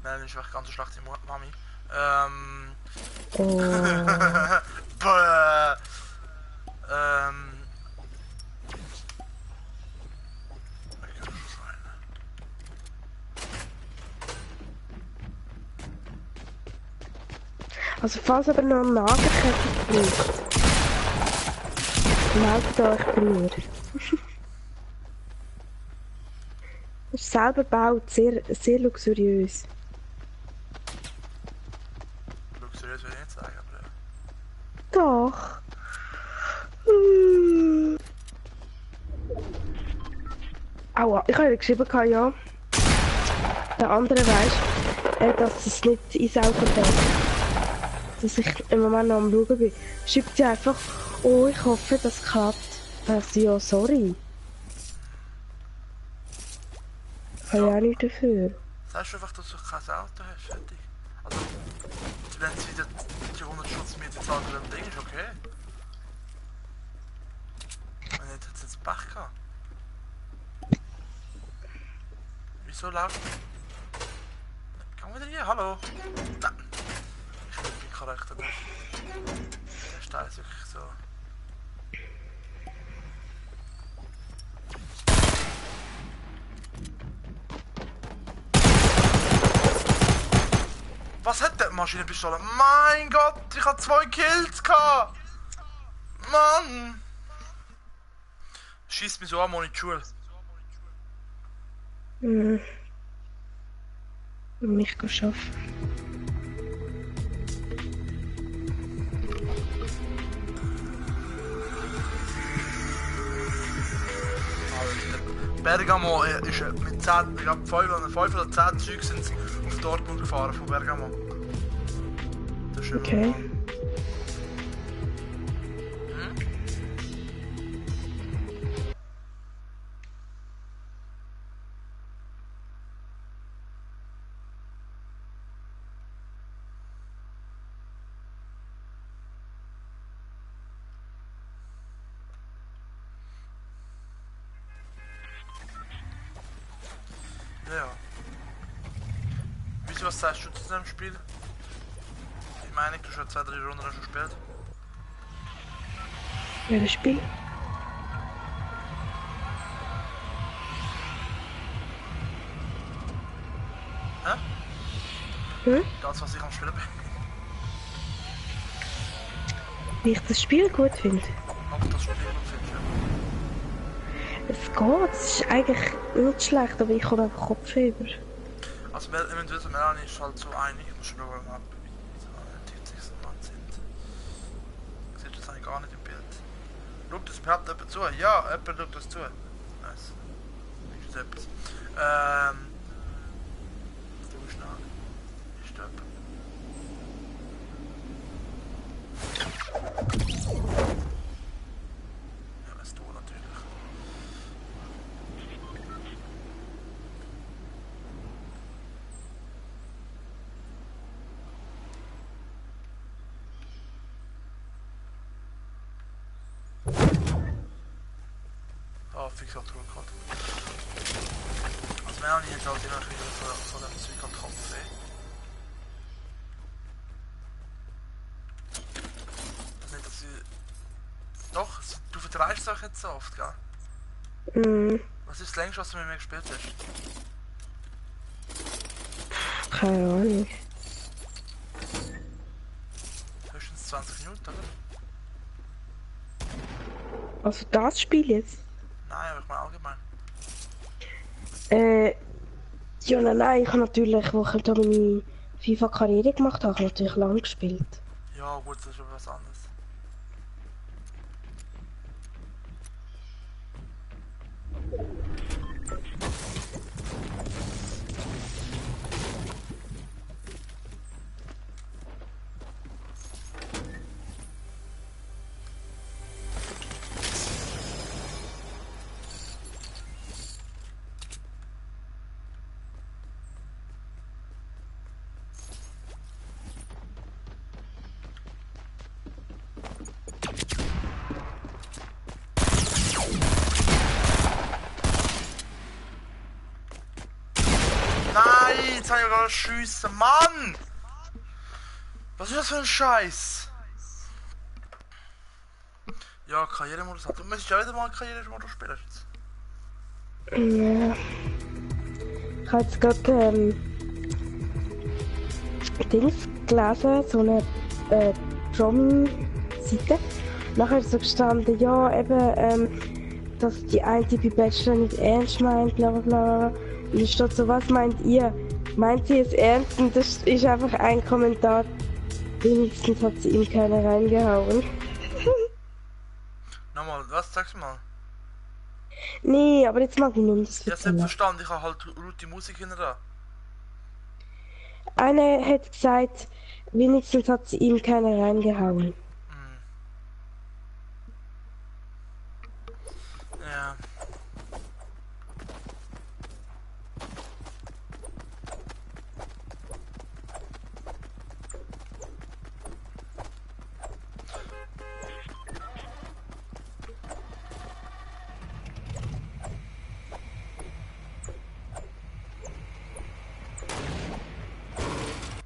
Melanie ist echt ganz eine schlechte Mami. Oh. Bäh. Also falls aber noch ein Nagelkäfig braucht, meldet euch bei mir. Das ist selber gebaut, sehr, sehr luxuriös. Luxuriös will ich nicht sagen, aber... Doch. Aua, ich habe geschrieben, ja. Der andere weiss, dass es nicht ins Auto fällt. Dass ich im Moment noch am Schauen bin. Schreibt sie einfach, oh, ich hoffe, das klappt. Ja, sorry. Ich habe ja auch nichts dafür. Sagst du einfach, dass du kein Auto hast, fertig. Also, wenn es wieder die 100 Schutzmiete zahlt für ein Ding, ist okay. Wenn nicht, hat es jetzt Pech gehabt. Wieso läuft? Komm wieder hier, hallo! Nein! Ich bin nicht korrekt, aber der Stein ist wirklich so. Was hat der Maschinenpistole? Mein Gott, ich hatte 2 Kills gehabt! Mann! Schießt mich so an, ohne Schule. Mich arbeiten. Bergamo ist mit 10, ich glaube 5 oder 10 Züge sind sie auf Dortmund gefahren von Bergamo. Das ist Okay. Ja. Wieso, was sagst du zu diesem Spiel? Ich meine, du hast schon 2, 3 Runden schon gespielt. Welches Spiel? Hm? Das, was ich am Spielen bin. Wie ich das Spiel gut finde. Ob das Spiel gut findest, ja. Es geht, es ist eigentlich nicht schlecht, aber ich habe einfach Kopfhörer. Also Melanie ist halt so einig, ich muss schauen, ob wie die sich sind. Ich sehe das eigentlich gar nicht im Bild. Schaut das überhaupt jemand zu? Ja, jemand schaut das zu. Nice. Ist das etwas? Du schnell. Ist da jemand? Ja, das du natürlich. Ah, fix hat Ruhe gehabt. Also Melanie hat halt immer wieder so dem Zeug am Kopf. Das nicht, dass sie... Doch, du vertreibst doch jetzt so oft, gell? Mhm. Was ist das längste, was du mit mir gespielt hast? Keine Ahnung. Höchstens 20 Minuten, oder? Also das Spiel jetzt? Nein, aber ich meine allgemein. Ja, nein, ich habe natürlich, wo ich da meine FIFA-Karriere gemacht habe, natürlich lang gespielt. Ja gut, das ist aber was anderes. Nein, jetzt habe ich gerade schiessen, Mann! Was ist das für ein Scheiß? Ja, Karrieremodus hat. Du müsstest ja wieder mal Karrieremodus spielen jetzt. Ja. Ich habe jetzt gerade Dings gelesen, so eine Promi-Seite. Nachher ist so gestanden, ja eben, dass die eine bei Bachelor nicht ernst meint, bla bla bla. Und da steht so, was meint ihr? Meint sie es ernst? Und das ist einfach ein Kommentar. Wenigstens hat sie ihm keiner reingehauen. Nochmal, was sagst du mal? Nee, aber jetzt mag ich nur das Ja, erzählen. selbstverständlich, ich habe halt laute Musik hinter da. Eine hat gesagt, wenigstens hat sie ihm keiner reingehauen. Ja.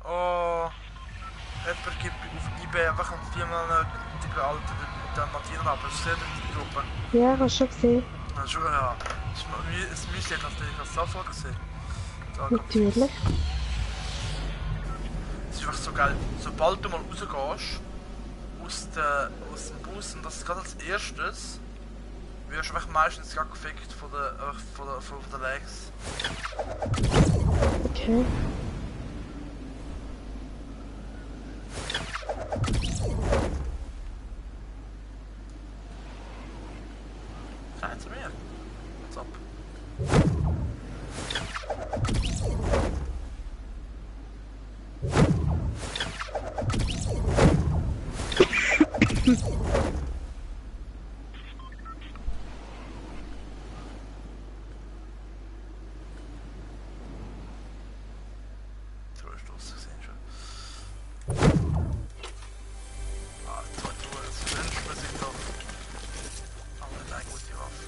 Oh, jemand gibt auf eBay einfach ein viermal die alte den Martina ab. Das ist sehr die Gruppe. Ja, hast du schon gesehen? Ja, schon, ja. Es müsste jetzt natürlich das sofort gesehen. Natürlich. Es ist einfach so geil. Sobald du mal rausgehst aus dem Bus und das gerade als erstes, wirst du einfach meistens gar gefickt von der Legs. Okay. Seid zu mir. What's up? So ist das gesehen schon. Ah, das wünscht man sich doch. Aber nicht eine gute Waffe.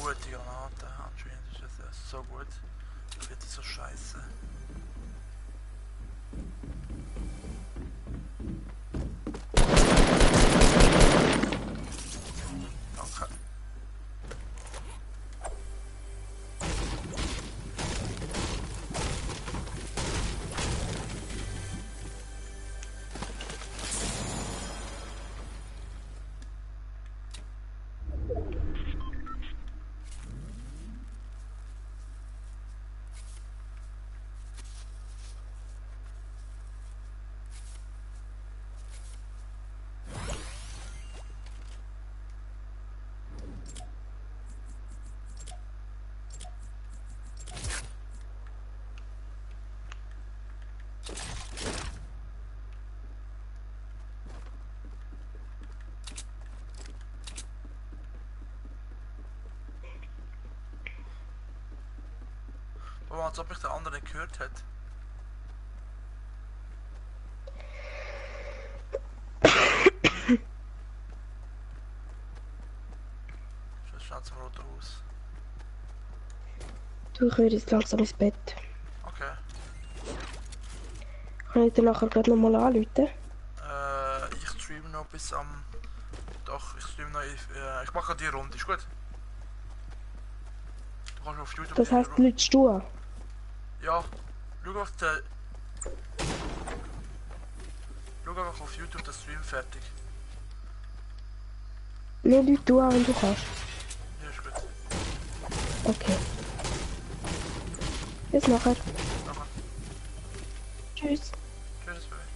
Gute Granate, anscheinend ist das so gut. Wird so scheiße. Oh, als ob mich der andere nicht gehört hat. Das schaut zum roten Haus. Du, ich höre jetzt langsam ins Bett. Okay. Kann ich dir nachher gerade nochmal anrufen? Ich streame noch bis am... Doch, ich streame noch... ich mache die Runde, ist gut? Du kannst auf YouTube... Das heisst, lütst du an? Ja. Schau auf den... Schau einfach auf YouTube den Stream fertig. Nein, lüt du an, wenn du kannst. Ja, ist gut. Okay. Bis nachher. Nachher. Tschüss. Tschüss, Baby.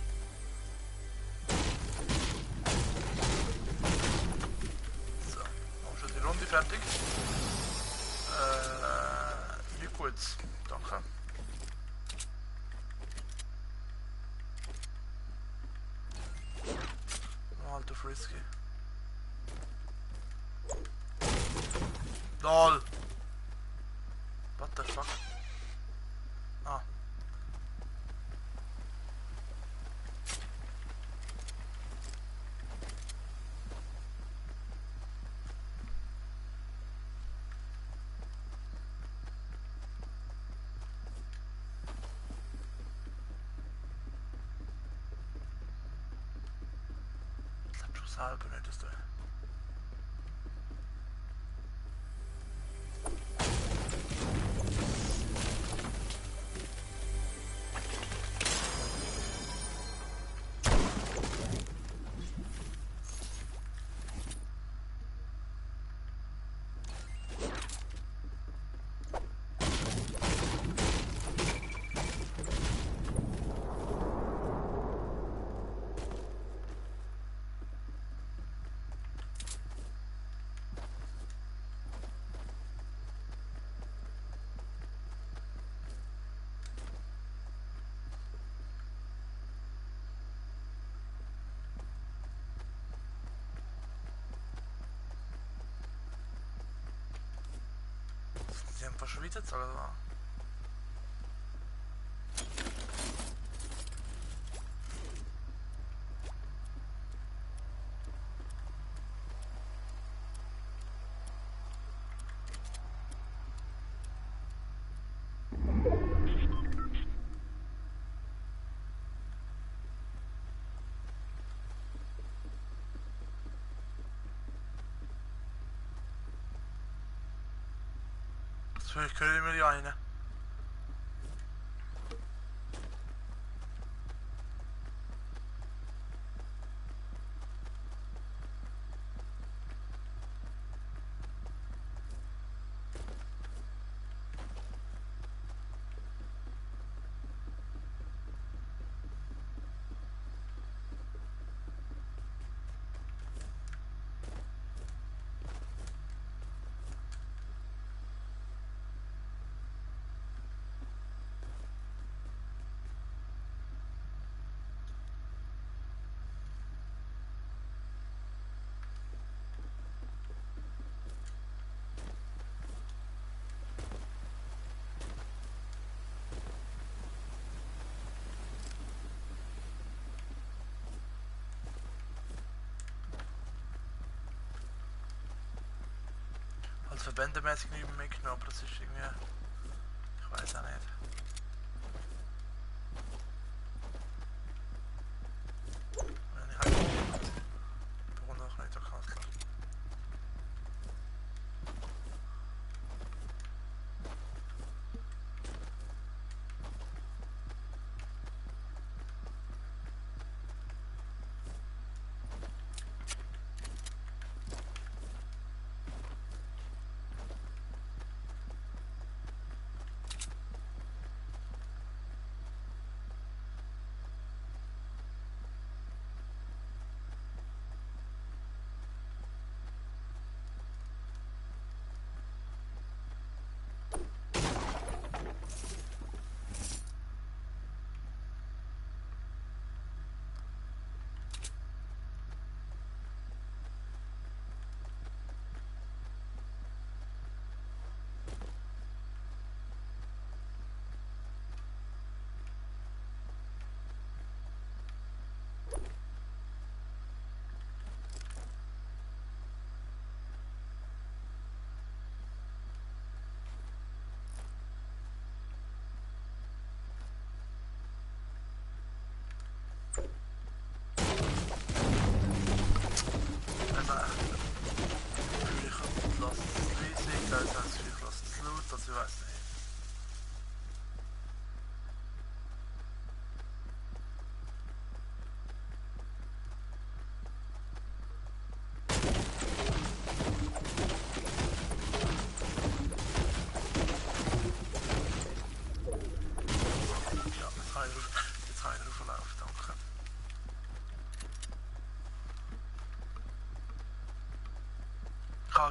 So, haben wir schon die Runde fertig. Wie gut. Danke. Halt auf Risky. LOL! What the fuck? Ah. Ich glaub schon selber nicht, dass du... Sie haben fast schon wieder gezahlt, oder? So, ich höre immer die eine. Also verbändemäßig nicht mehr mitgenommen, aber das ist irgendwie... Ich weiß auch nicht. Wenn ich halt... Warum noch nicht so krass.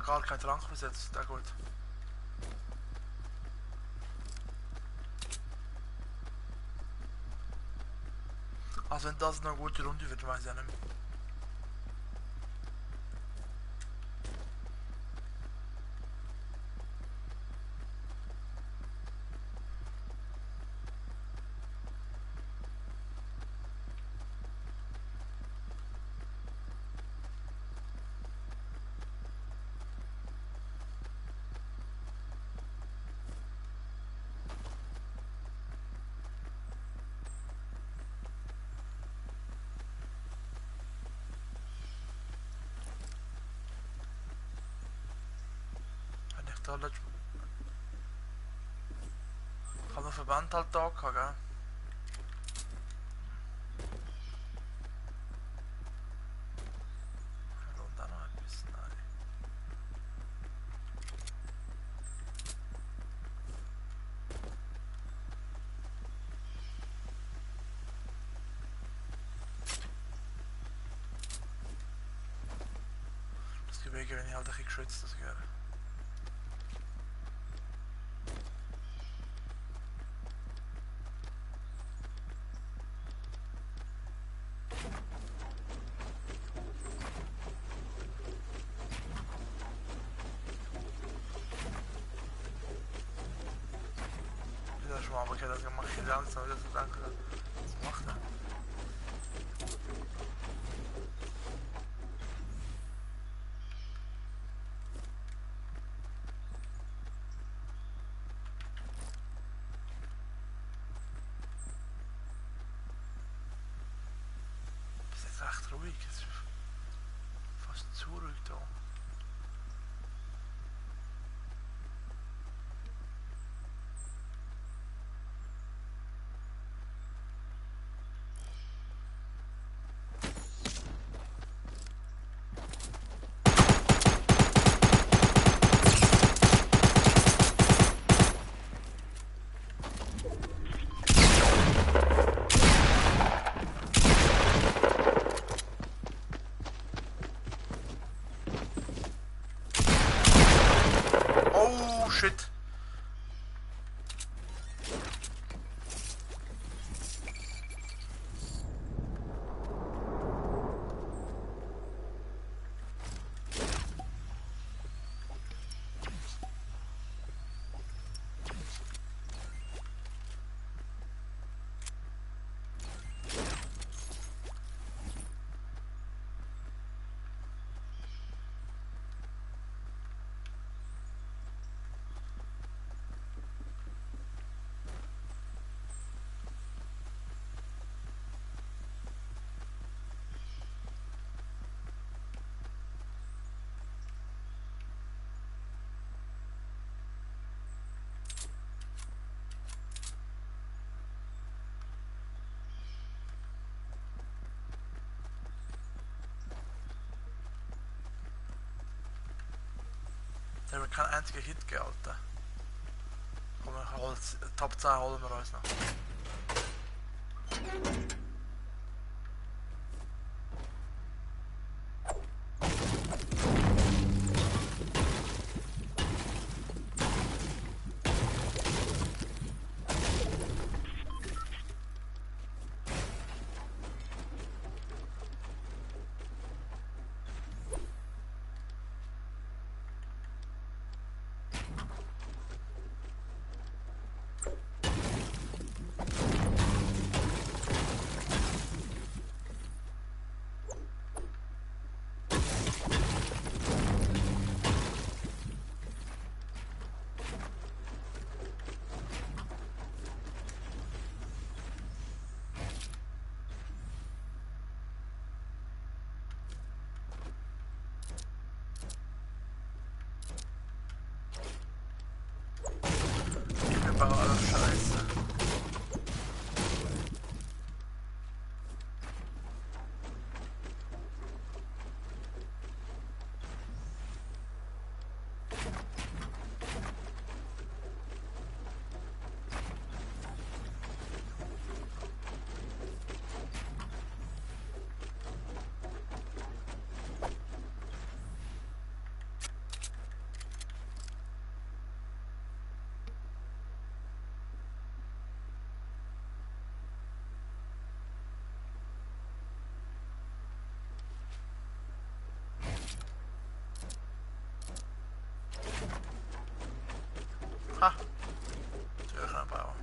habe gar keinen Trank besetzt, sehr gut. Also wenn das noch eine gute Runde wird, weiß ich ja nicht mehr. Wenn ich da letztes ich habe noch Verband halt da gehabt, gell? Und dann noch etwas, nein. Das Gebirge, wenn ich halt ein bisschen geschützt das wäre. Das schon mal, aber okay, das mache ich langsam, das ist danke. Was macht er? Das ist jetzt recht ruhig, es ist fast zu ruhig da. Oh shit! Da haben wir keinen einzigen Hit gehalten. Komm, Top 10 holen wir uns noch. Ha! Tür können bauen.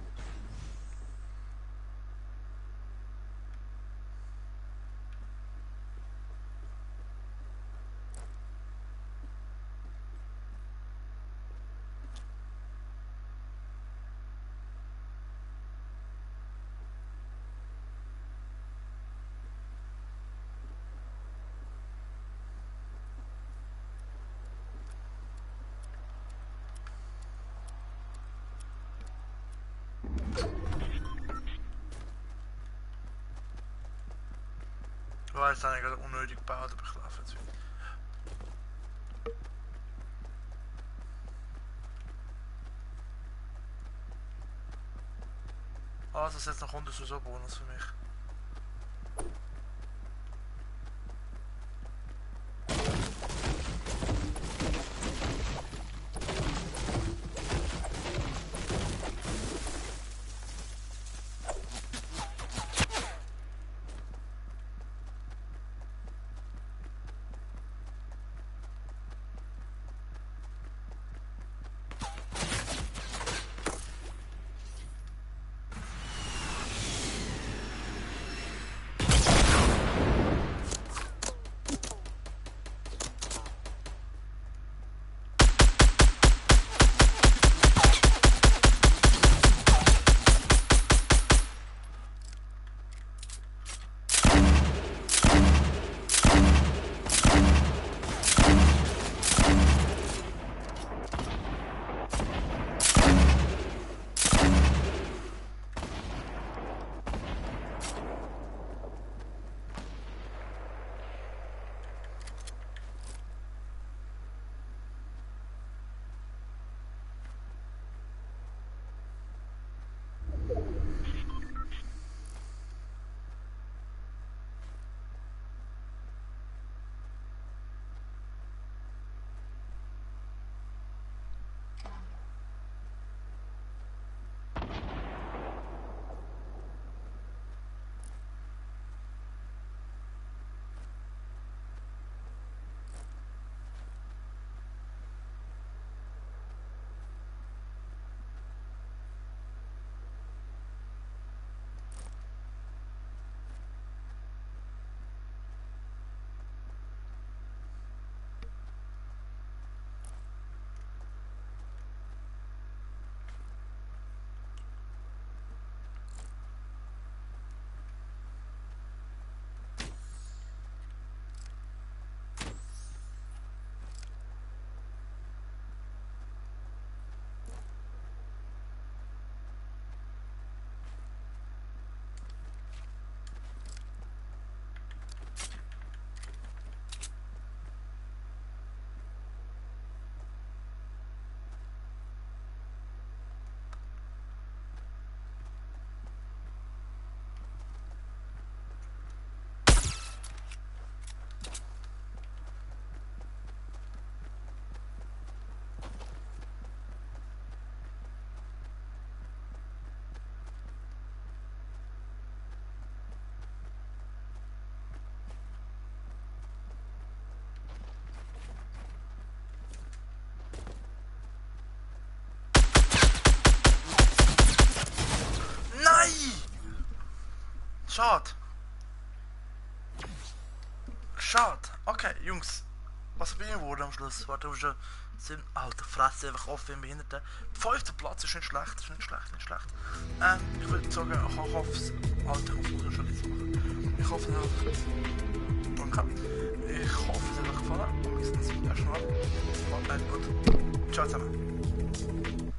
Ich weiß eigentlich gerade unnötig gebaut, aber ich laufe jetzt wieder. Also, das jetzt noch unten so ein Bonus für mich. Schade. Schade. Okay, Jungs. Was bin ich geworden am Schluss? Warte, schon sind. Alter, Fresse einfach offen im Behinderten. 5. Platz ist nicht schlecht, ist nicht schlecht, nicht schlecht. Ich würde sagen, ich hoffe es. Alter, ich muss schon nichts machen. Ich hoffe es einfach. Danke. Ich hoffe es hat euch gefallen. Und bis zum nächsten Mal. Macht gut. Ciao zusammen.